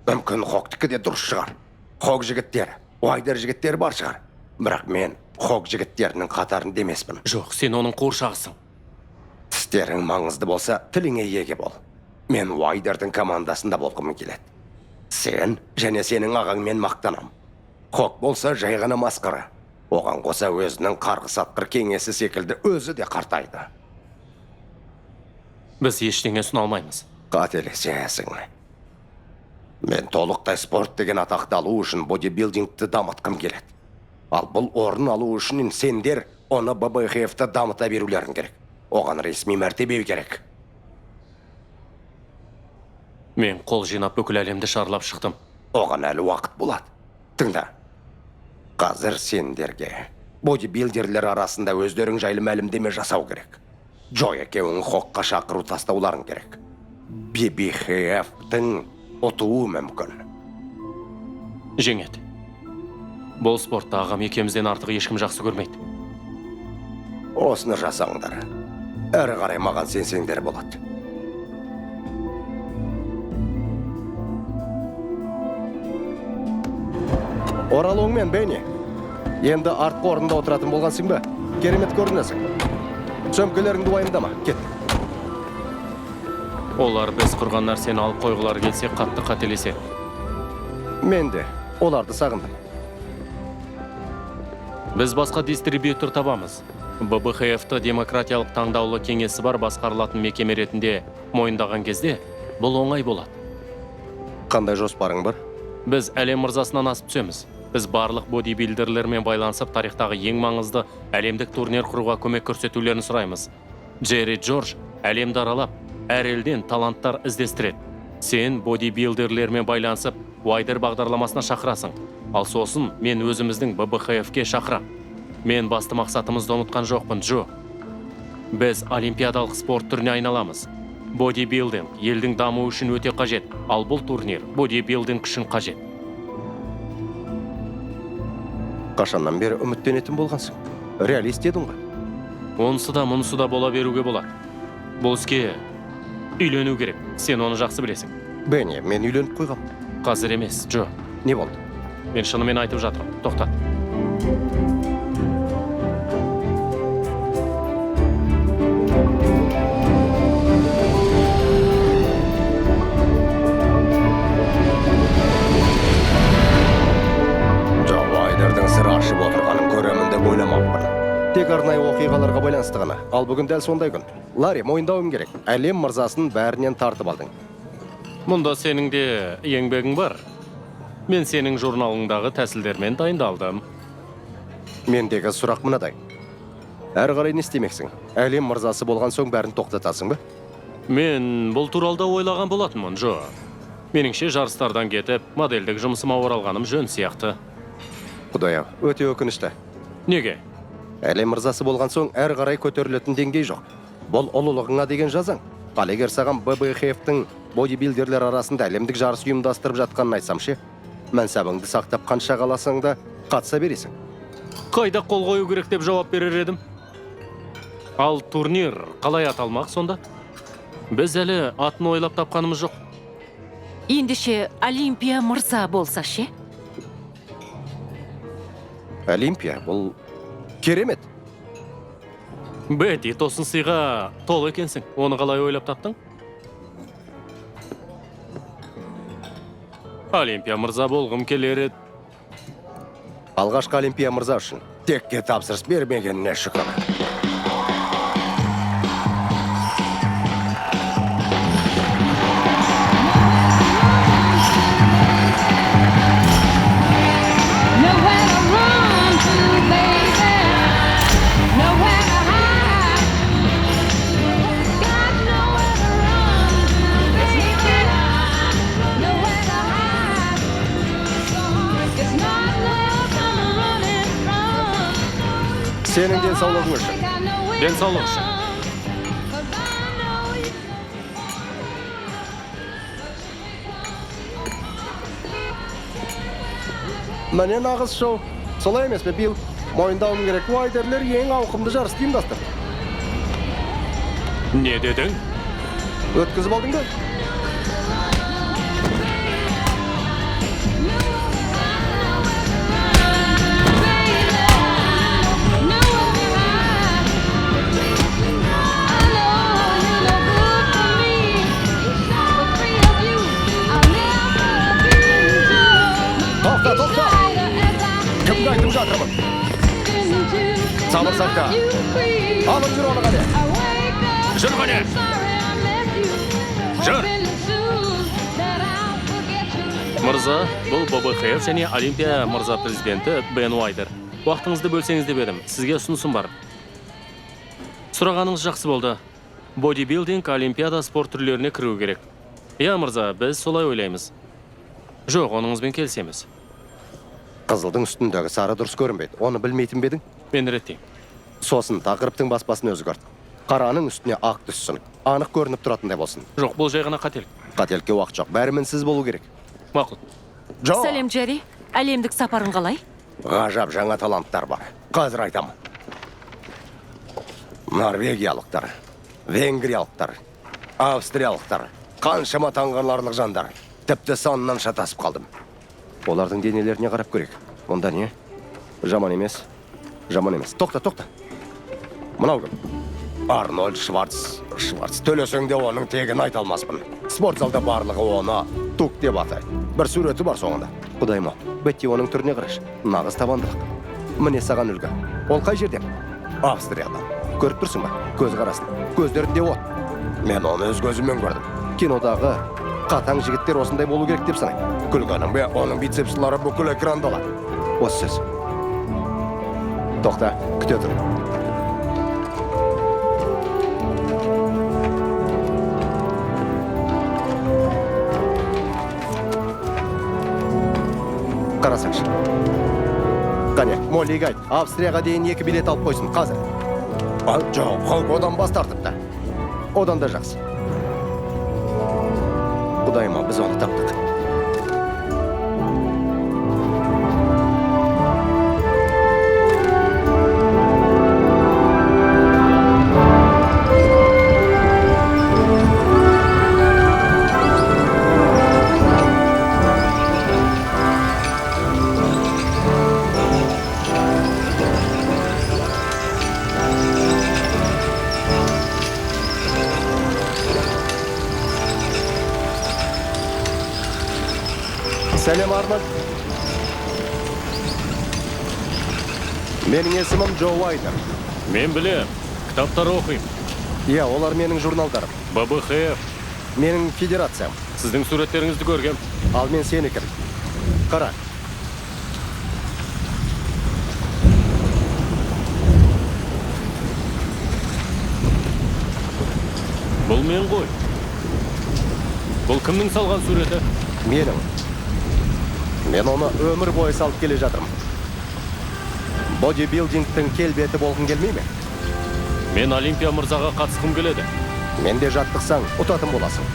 Мүмкін Хоктікі де дұрыс шығар. Хок жігіттері, Уайдер жігіттері бар шығар. Бірақ мен Хок жігіттерінің қатарында емеспін. Жоқ, сен оның қуыршағысың. Тістерің маңызды болса, тіліңе еге бол. Мен Уайдердің командасында болғым келеді. Сен және сенің ағаңмен мақтанам. Хок болса жай ғана масқара. Оған қоса өзінің қарғыс атқыр кеңесі секілді өзі де қартайды. Біз ештеңе ұсына алмаймыз. Қателесесің. Мен толықтай спорт деген атақты алу үшін бодибилдингті дамытқым келеді. Ал бұл орын алу үшін сендер оны ББХФ-ті дамыта берулерің керек. Оған ресми мәртебе керек. Мен қол жинап бүкіл әлемді шарлап шықтым. Оған әлі уақыт болады. Тыңда. Қазір сендерге бодибилдерлер арасында өздерің жайлы мәлімдеме жасау керек. Джо екеуің Хокқа шақыру тастауларың керек. ББХФ-тің ұтуы мүмкін. Жеңеді. Бұл спортта ағам екеумізден артық ешкім жақсы көрмейді. Осыны жасаңдар. Әрі қарай маған сенсеңдер болады. Оралуыңмен, Бенни. Енді артқы орында отыратын болғансың ба? Керемет көрінесің. Сөмкелеріңді уайымдама, кеттік. Олар біз құрған нәрсені алып қойғылары келсе, қатты қателеседі. Мен де оларды сағындым. Біз басқа дистрибьютор табамыз. ББХФ-ты демократиялық таңдаулы кеңесі бар басқарылатын мекеме ретінде мойындаған кезде бұл оңай болады. Қандай жоспарың бар? Біз әлем мырзасынан асып түсеміз. Біз барлық бодибилдерлермен байланысып, тарихтағы ең маңызды әлемдік турнир құруға көмек көрсетулерін сұраймыз. Джерри Джордж әлемді аралап, әр елден таланттар іздестіреді. Сен бодибилдерлермен байланысып, Уайдер бағдарламасына шақырасың. Ал сосын мен өзіміздің ББХФ-ке шақырам. Мен басты мақсатымызды ұмытқан жоқпын, Джо. Біз олимпиадалық спорт түріне айналамыз. Бодибилдинг елдің дамуы үшін өте қажет, ал бұл турнир бодибилдинг үшін қажет. Қашаннан бері үміттенетін болғансың? Реалист едің ғой. Онысы да мұнысы да бола беруге болады. Бұл іске үйлену керек. Сен оны жақсы білесің. Бенни, мен үйленіп қойғам. Қазір емес, Джо. Не болды? Мен шынымен айтып жатырмын. Тоқтат. Джо Уайдердің сыр ашып отырғанын көремін деп ойламаппын. Тек арнайы оқиғаларға байланысты ғана. Ал бүгін дәл сондай күн. Ларри, мойындауым керек. Әлем мырзасын бәрінен тартып алдың. Мұнда сенің де еңбегің бар. Мен сенің журналыңдағы тәсілдермен дайындалдым. Мендегі сұрақ мынадай. Әрі қарай не істемексің? Әлем мырзасы болған соң бәрін тоқтатасың ба? Мен бұл туралы да ойлаған болатынмын, Джо. Меніңше жарыстардан кетіп, модельдік жұмысыма оралғаным жөн сияқты. Құдай-ау, өте өкінішті. Неге? Әлем мырзасы болған соң әрі қарай көтерілетін деңгей жоқ. Бұл ұлылығыңа деген жазаң. Ал егер саған ББХФ-тің бодибилдерлер арасында әлемдік жарыс ұйымдастырып жатқанын айтсам ше, мәнсабыңды сақтап қанша қаласаң да қатыса бересің. Қайда қол қою керек деп жауап берер едім. Ал турнир қалай аталмақ сонда? Біз әлі атын ойлап тапқанымыз жоқ. Ендеше Олимпия мырза болса ше? Олимпия бұл керемет. Бетти, тосын сыйға толы екенсің. Оны қалай ойлап таптың? Олимпия мырза болғым келер еді. Алғашқы Олимпия мырза үшін текке тапсырыс бермегеніне шүкір. Nowhere to run to, baby. Nowhere to hide. Got nowhere to run to, baby. Nowhere to hide. It's not love I'm running from. Сенің денсаулығың үшін. Денсаулық үшін. 'Cause I know you. Міне нағыз шоу. Солай емес пе, Билл? Мойындауым керек, Уайдерлер ең ауқымды жарысты ұйымдастырды. Не дедің? Өткізіп алдың ба? Тоқта, тоқта! Кімге айтып жатырмын? Сабыр сақта. Алып жүр оны қане. Жүр қане. Жүр. Мырза, бұл ББХФ және Олимпия мырза президенті Бен Уайдер. Уақытыңызды бөлсеңіз деп едім. Сізге ұсынысым бар. Сұрағаныңыз жақсы болды. Бодибилдинг Олимпиада спорт түрлеріне кіру керек. Иә, мырза, біз солай ойлаймыз. Жоқ, оныңызбен келісеміз. Қызылдың үстіндегі сары дұрыс көрінбейді. Оны білмейтін бе едің? Мен реттеймін. Сосын тақырыптың баспасын өзгерт. Қараның үстіне ақ түссін. Анық көрініп тұратындай болсын. Жоқ, бұл жай ғана қателік. Қателікке уақыт жоқ. Бәрі мінсіз болу керек. Мақұл. Джо! Сәлем, Джерри. Әлемдік сапарың қалай? Ғажап жаңа таланттар бар. Қазір айтамын. Норвегиялықтар, венгриялықтар, австриялықтар, қаншама таңғаларлық жандар. Тіпті санынан шатасып қалдым. Олардың денелеріне қарап көрейік. Онда не? Жаман емес. Жаман емес. Тоқта, тоқта. Мынау кім? Арнольд Шварц. Шварц. Төлесең де оның тегін айта алмаспын. Спорт залда барлығы оны Тук деп атайды. Бір суреті бар соңында. Құдайым ау, Бетти, оның түріне қарашы. Нағыз табандылық. Міне саған үлгі. Ол қай жерден? Австриядан. Көріп тұрсың ба? Көз қарасын. Көздерінде от. Мен оны өз көзіммен көрдім. Кинодағы қатаң жігіттер осындай болу керек деп санаймын. Күлгенің бе, оның бицепсылары бүкіл экранды алады. Осы сөз. Тоқта, күте тұр. Қарасаңшы. Қане, Моллиге айт, Австрияға дейін 2 билет алып қойсын, қазір. Ал, жоқ, Хаук одан бас тартыпты. Одан да жақсы. Құдайым ау, біз оны таптық. Сәлем, Арнольд. Менің есімім Джо Уайдер. Мен білем, кітаптар оқимын. Иә, олар менің журналдарым. ББХФ. Менің федерациям. Сіздің суреттеріңізді көргем. Ал мен сенікін. Қара. Бұл мен ғой. Бұл кімнің салған суреті? Менің. Мен оны өмір бойы салып келе жатырмын. Бодибилдингтің келбеті болғың келмей ме? Мен Олимпия мырзаға қатысқым келеді. Мен де жаттықсаң, ұтатын боласың.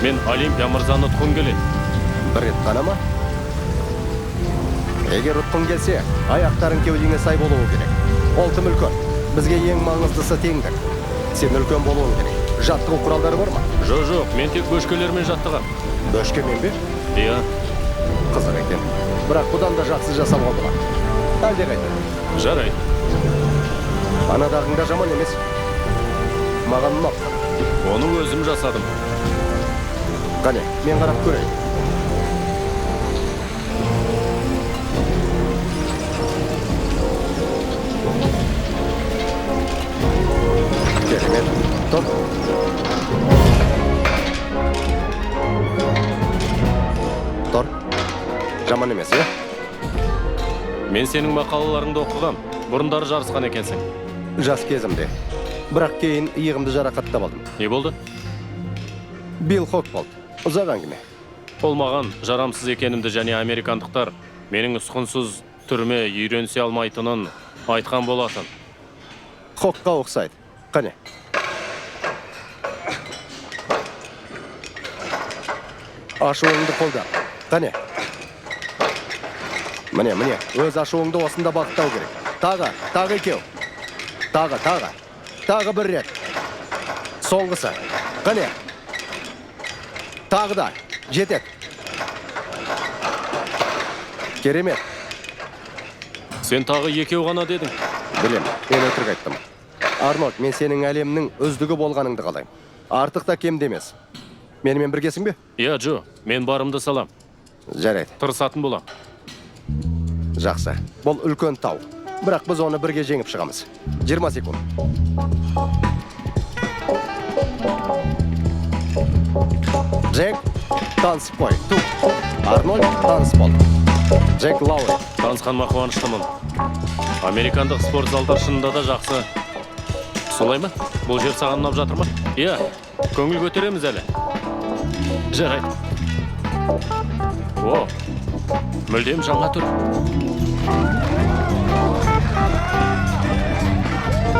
Мен Олимпия мырзаны ұтқым келеді. Бір рет қана ма? Егер ұтқың келсе, аяқтарың кеудеңе сай болуы керек. Ол тым үлкен. Бізге ең маңыздысы теңдік. Сен үлкен болуың керек. Жаттығу құралдары бар ма? Жоқ, мен тек бөшкелермен жаттығам. Бөшкемен бе? Иә. Қызық екен. Бірақ бұдан да жақсы жасауға болады. Әлдеқайда. Жарайды. Анадағың да жаман емес. Маған ұнап тұр. Оны өзім жасадым. Қане, мен қарап көрейін. Керемет. Тұр. Тұр. Жаман емес, е? Мен сенің мақалаларыңды оқығам. Бұрындары жарысқан екенсің. Жас кезімде. Бірақ кейін иығымды жарақаттап алдым. Не болды? Билл Хок болды. Ұзақ әңгіме. Ол маған жарамсыз екенімді және американдықтар менің ұсқынсыз түріме үйренісе алмайтынын айтқан болатын. Хокқа ұқсайды. Қане. Ашуыңды қолда. Қане. Міне, міне, өз ашуыңды осында бағыттау керек. Тағы, тағы екеу. Тағы, тағы. Тағы бір рет. Соңғысы. Қане. Тағы да. Жетеді. Керемет. Сен тағы екеу ғана дедің. Білем, мен өтірік айттым. Арнольд, мен сенің әлемнің үздігі болғаныңды қалаймын. Артық та кем де емес. Менімен біргесің бе? Иә, Джо, мен барымды салам. Жарайды. Тырысатын болам. Жақсы. Бұл үлкен тау. Бірақ біз оны бірге жеңіп шығамыз. 20 секунд. Джек, танысып қой. Ту. Арнольд, таныс бол. Джек Лаури. Танысқаныма қуаныштымын. Американдық спорт залдар шынында да жақсы. Солай ма? Бұл жер саған ұнап жатыр ма? Иә, көңіл көтереміз әлі. Жарайды. О, мүлдем жаңа түр.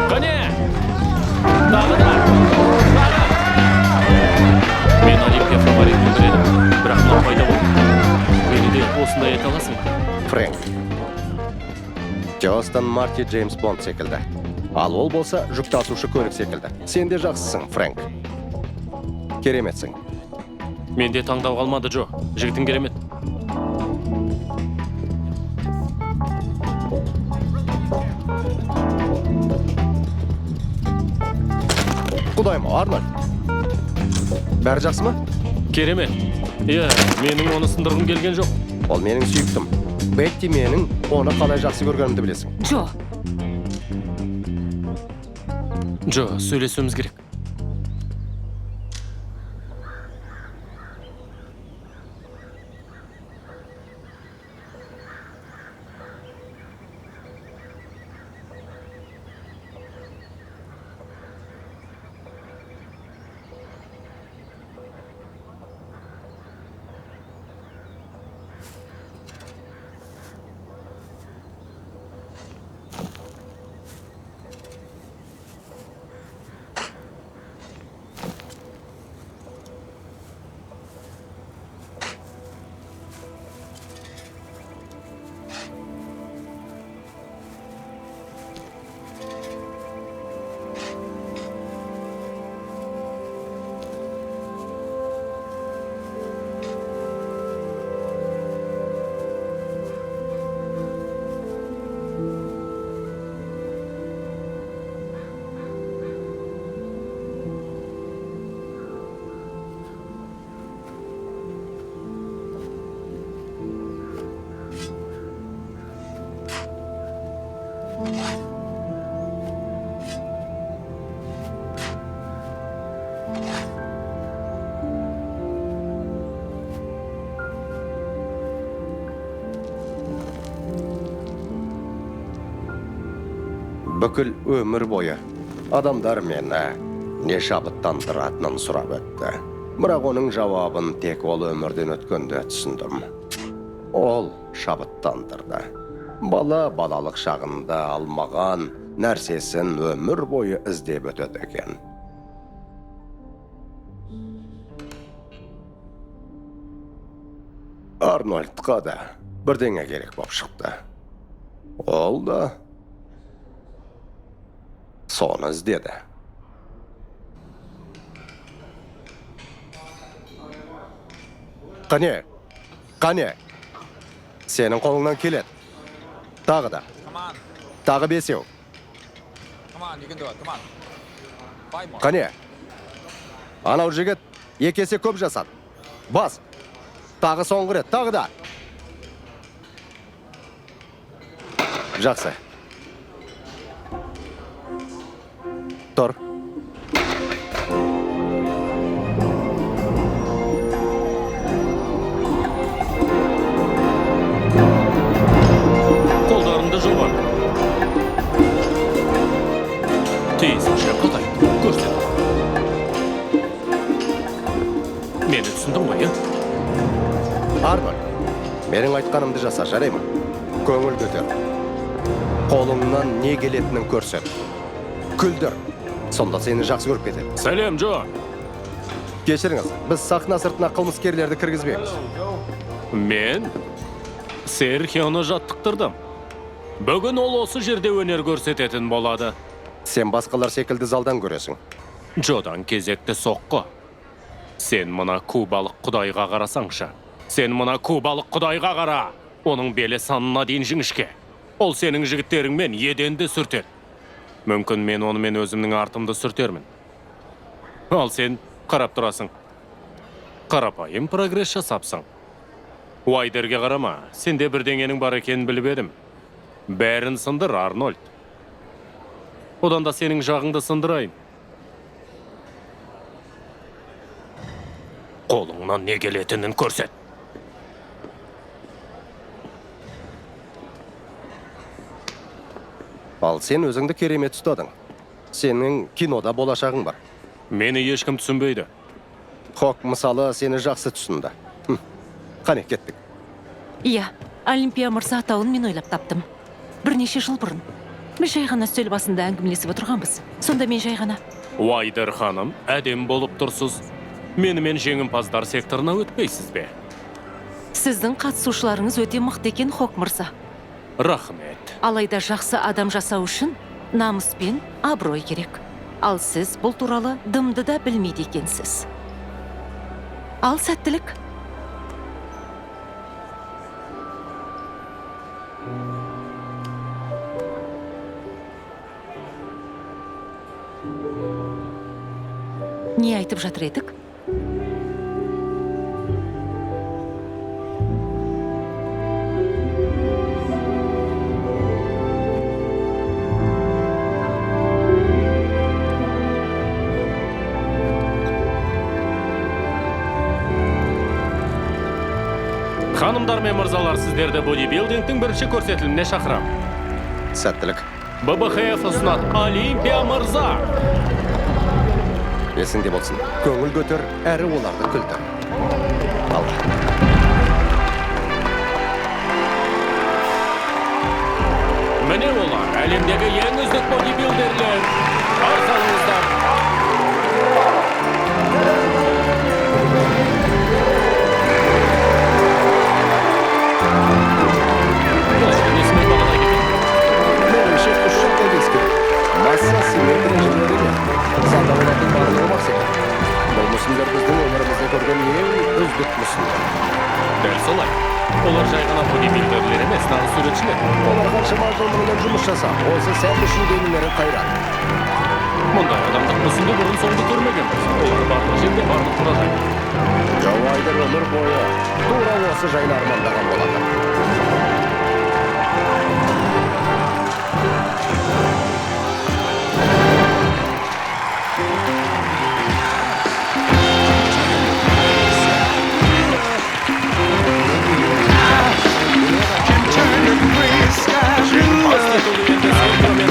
Қане! Тағы да! Тағы! Мен Олимпия фаворитін біледім, бірақ мынау пайда болды. Мені де осындай айта аласың ба? Фрэнк. Джостон Марти Джеймс Бонд секілді. Ал ол болса жүк тасушы көлік секілді. Сен де жақсысың, Фрэнк. Кереметсің. Менде таңдау қалмады, Джо. Жігітің керемет. Құдайым, Арнольд. Бәрі жақсы ма? Керемет. Иә, менің оны сындырғым келген жоқ. Ол менің сүйіктім. Бетти, менің оны қалай жақсы көргенімді білесің. Джо. Джо, сөйлесуіміз керек. Бүкіл өмір бойы адамдар мені не шабыттандыратынын сұрап өтті. Бірақ оның жауабын тек ол өмірден өткенде түсіндім. Ол шабыттандырды. Бала балалық шағында алмаған нәрсесін өмір бойы іздеп өтеді екен. Арнольдқа да бірдеңе керек боп шықты. Ол да соны іздеді. Қане, қане, сенің қолыңнан келеді. Тағы да. Тағы 5. Қане, анау жігіт 2 есе көп жасады. Бас, тағы соңғы рет, тағы да. Жақсы. Тұр. Қолдарыңды жоғары. Тиісінше қатайт, көрсет. Мені түсіндің ғой, е? Арнольд, менің айтқанымды жаса, жарай ма? Көңіл көтер. Қолыңнан не келетінін көрсет. Күлдір. Сонда сені жақсы көріп кетеді. Сәлем, Джо. Кешіріңіз, біз сахна сыртына қылмыскерлерді кіргізбейміз. Мен Серхионы жаттықтырдым. Бүгін ол осы жерде өнер көрсететін болады. Сен басқалар секілді залдан көресің. Джодан кезекті соққы. Сен мына кубалық құдайға қарасаңшы. Сен мына кубалық құдайға қара. Оның белі санына дейін жіңішке. Ол сенің жігіттеріңмен еденді сүртеді. Мүмкін мен онымен өзімнің артымды сүртермін. Ал сен қарап тұрасың. Қарапайым прогресс жасапсың. Уайдерге қарама, сенде бірдеңенің бар екенін біліп едім. Бәрін сындыр, Арнольд. Одан да сенің жағыңды сындырайын. Қолыңнан не келетінін көрсет. Ал сен өзіңді керемет ұстадың. Сенің кинода болашағың бар. Мені ешкім түсінбейді. Хок мысалы сені жақсы түсінді. Қане, кеттік. Иә, Олимпия мырза атауын мен ойлап таптым. Бірнеше жыл бұрын. Біз жай ғана үстел басында әңгімелесіп отырғанбыз. Сонда мен жай ғана. Уайдер ханым, әдем болып тұрсыз. Менімен жеңімпаздар секторына өтпейсіз бе? Сіздің қатысушыларыңыз өте мықты екен, Хок мырза. Рахмет. Алайда жақсы адам жасау үшін намыс пен абырой керек. Ал сіз бұл туралы дымды да білмейді екенсіз. Ал сәттілік. Не айтып жатыр едік? Ханымдар мен мырзалар, сіздерді бодибилдингтің бірінші көрсетіліміне шақырам. Сәттілік. ББХФ ұсынады Олимпия мырза. Есіңде болсын. Көңіл көтер, әрі оларды күлдір. Ал. Міне олар, әлемдегі ең үздік бодибилдерлер. Қарсы алыңыздар. Меніңше, үш жағдайды ескеру. Масса, симметрия және рельеф. Залда олардың барлығы мақсат. Бұл мүсіндер біздің өмірімізде көрген ең үздік мүсіндер. Дәл солай. Олар жай ғана бодибилдерлер емес, нағыз суретшілер. Олар қаншама жыл бұрын жұмыс жасап, осы сән үшін денелері қайрат. Мұндай адамдық мүсінді бұрын соңды көрмегенбіз. Олар барлық жерде, барлық мұражайда. Джо Уайдер өмір бойы тура осы жайлы армандаған болатын. Жеңімпаз титулы енді Серхио мен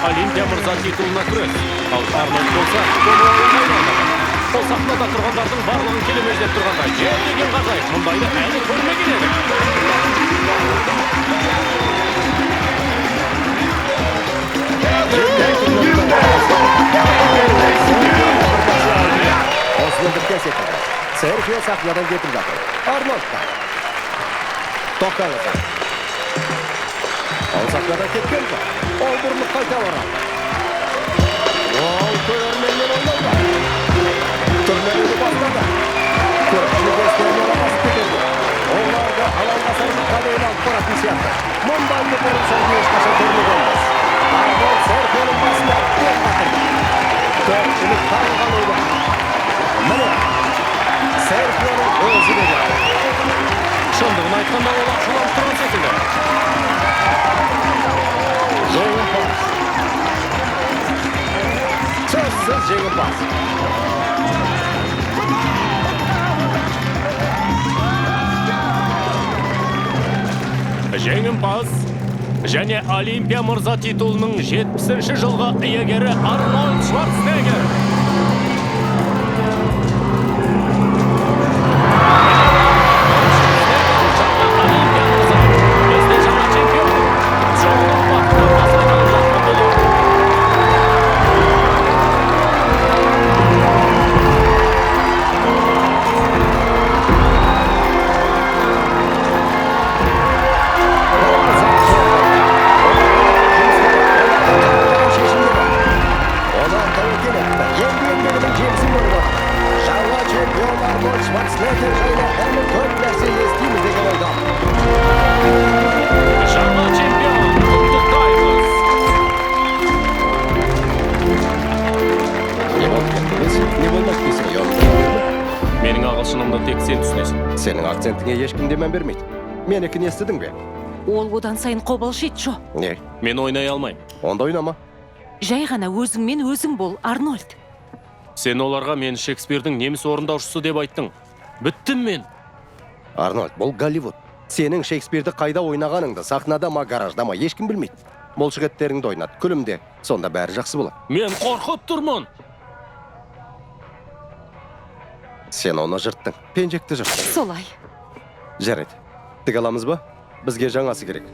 Олимпия мырза титулына күрес. Ал Арнольд болса, оны ойынға айналдырды. Ол сахнада тұрғандардың барлығын келемеждеп тұрғандай. Жер деген ғажайып, мұндайды әлі көрмеген едік. Осымен біткен секілді. Серхио сахнадан кетіп жатыр. Арнольд та. Тоқтаңыздар. Ол сахнадан кеткен жоқ. Ол бұрылып қайта оралды. Ол көрерменмен ойнауда. Түрленуді бастады. Көпшілік өздеріне басып кетеді. Оларды алаңға сармаққа дейін алып баратын сияқты. Мұндайды бұрын соңды ешқашан көрмегенбіз. Арнольд Серхионың басына дем батырды. Көпшілік таңғалуда. Міне, Серхионың өзі де келді. Шындығын айтқанда, ол ашуланып тұрған секілді. Жеңімпаз. Сөзсіз жеңімпаз. Жеңімпаз және Олимпия мырза титулының 70-ші жылғы иегері Арнольд Шварценеггер. Олимпия мырза, бізде жаңа чемпион. Джоның бақытты бас айналып жатқан болу. Олар тәуекел етті. Енді еңбегінің жемісін көрді. Жаңа чемпион Арнольд Шварценеггер жайлы әлі көп нәрсе естиміз деген ойдамын. Жаңа чемпион, құттықтаймыз. Не болды кеттіңіз? Не болмайды дейсің? Менің ағылшынымды тек сен түсінесің. Сенің акцентіңе ешкім де мән бермейді. Менікін естідің бе? Ол одан сайын қобалжиды, Джо. Не? Мен ойнай алмаймын. Онда ойнама. Жай ғана өзіңмен өзің бол, Арнольд. Сен оларға мен Шекспирдің неміс орындаушысы деп айттың. Біттім мен. Арнольд, бұл Голливуд. Сенің Шекспирді қайда ойнағаныңды, сахнада ма, гаражда ма, ешкім білмейді. Бұлшық еттеріңді ойнат, күлімде. Сонда бәрі жақсы болады. Мен қорқып тұрмын. Сен оны жырттың, пенжекті жырттың. Солай. Жарайды. Тіге аламыз ба? Бізге жаңасы керек.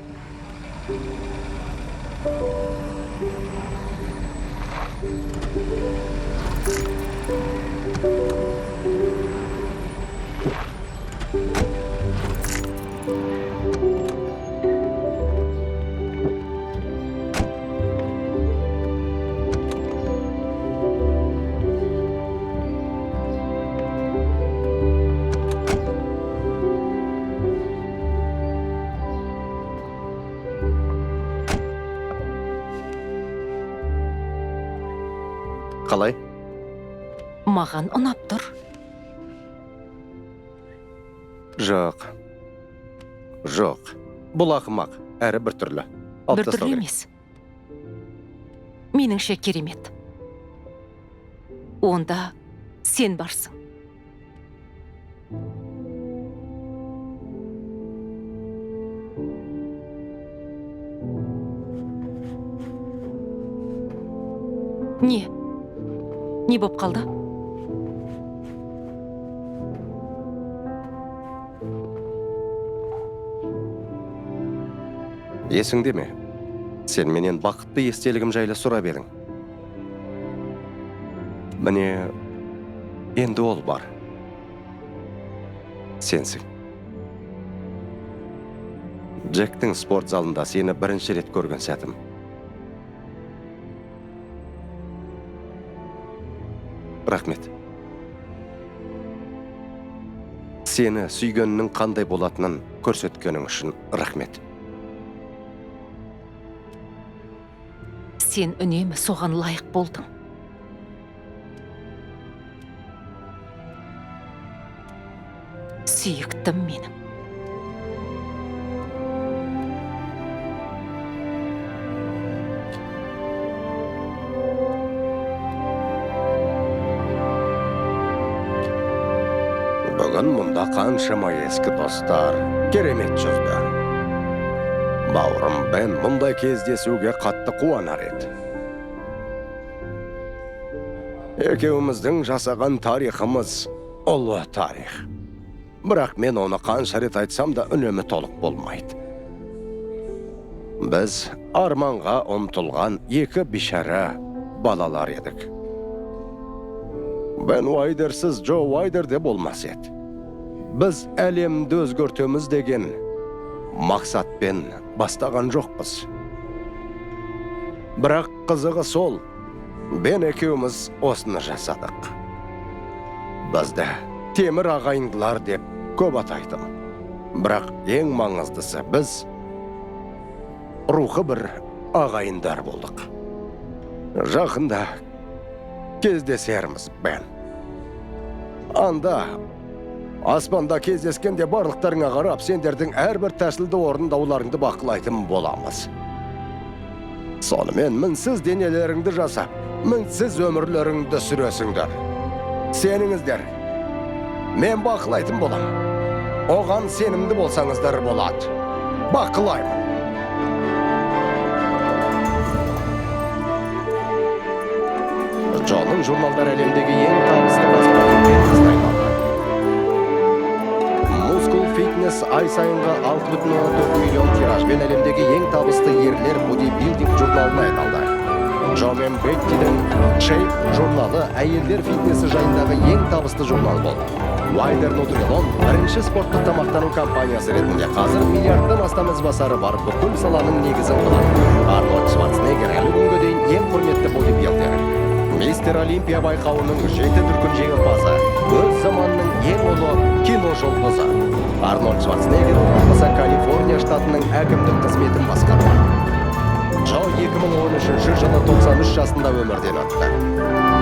Қалай? Маған ұнап тұр. Жоқ. Жоқ. Бұл ақымақ, әрі біртүрлі. Алып Біртүрлі тастау керек. емес. Меніңше керемет. Онда сен барсың. Не? Не боп қалды? Есіңде ме? Сен менен бақытты естелігім жайлы сұрап едің. Міне, енді ол бар. Сенсің. Джектің спорт залында сені бірінші рет көрген сәтім. Рахмет. Сені сүйгеннің қандай болатынын көрсеткенің үшін рахмет. Сен үнемі соған лайық болдың. Сүйіктім менің. Бүгін мұнда қаншама ескі достар керемет жүрді. Бауырым Бен мұндай кездесуге қатты қуанар еді. Екеуміздің жасаған тарихымыз ұлы тарих. Бірақ мен оны қанша рет айтсам да үнемі толық болмайды. Біз арманға ұмтылған екі бишара балалар едік. Бен Уайдерсіз Джо Уайдер де болмас еді. Біз әлемді өзгертеміз деген мақсатпен бастаған жоқпыз. Бірақ қызығы сол, Бен екеуміз осыны жасадық. Бізді темір ағайындылар деп көп атайтын. Бірақ ең маңыздысы біз рухы бір ағайындар болдық. Жақында кездесерміз, Бен. Анда аспанда кездескенде барлықтарыңа қарап, сендердің әрбір тәсілді орындауларыңды бақылайтын боламыз. Сонымен мінсіз денелеріңді жасап, мінсіз өмірлеріңді сүресіңдер. Сеніңіздер, мен бақылайтын болам. Оған сенімді болсаңыздар болады. Бақылаймын. Джоның журналдар әлемдегі ең табысты баспа компаниясына айналды. Мускул Фитнес ай сайынғы 6,4 миллион тиражбен әлемдегі ең табысты ерлер бодибилдинг журналына айналды. Джо мен Беттидің Shape журналы әйелдер фитнесі жайындағы ең табысты журнал болды. Уайдер Нутрилон бірінші спорттық тамақтану компаниясы ретінде қазір миллиардтан астам ізбасары бар бүкіл саланың негізін қалады. Арнольд Шварценеггер әлі күнге дейін ең құрметті бодибилдер. Мистер Олимпия байқауының 7 дүркін жеңімпазы, өз заманының ең ұлы кино жұлдызы. Арнольд Шварценеггер оған қоса Калифорния штатының әкімдік қызметін басқарды. Джо 2013 жылы 93 жасында өмірден өтті.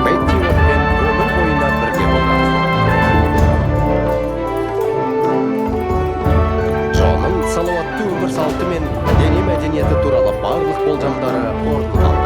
Бетти онымен өмір бойына бірге болды. Джоның салауатты өмір салты мен дене мәдениеті туралы барлық болжамдары орындалды.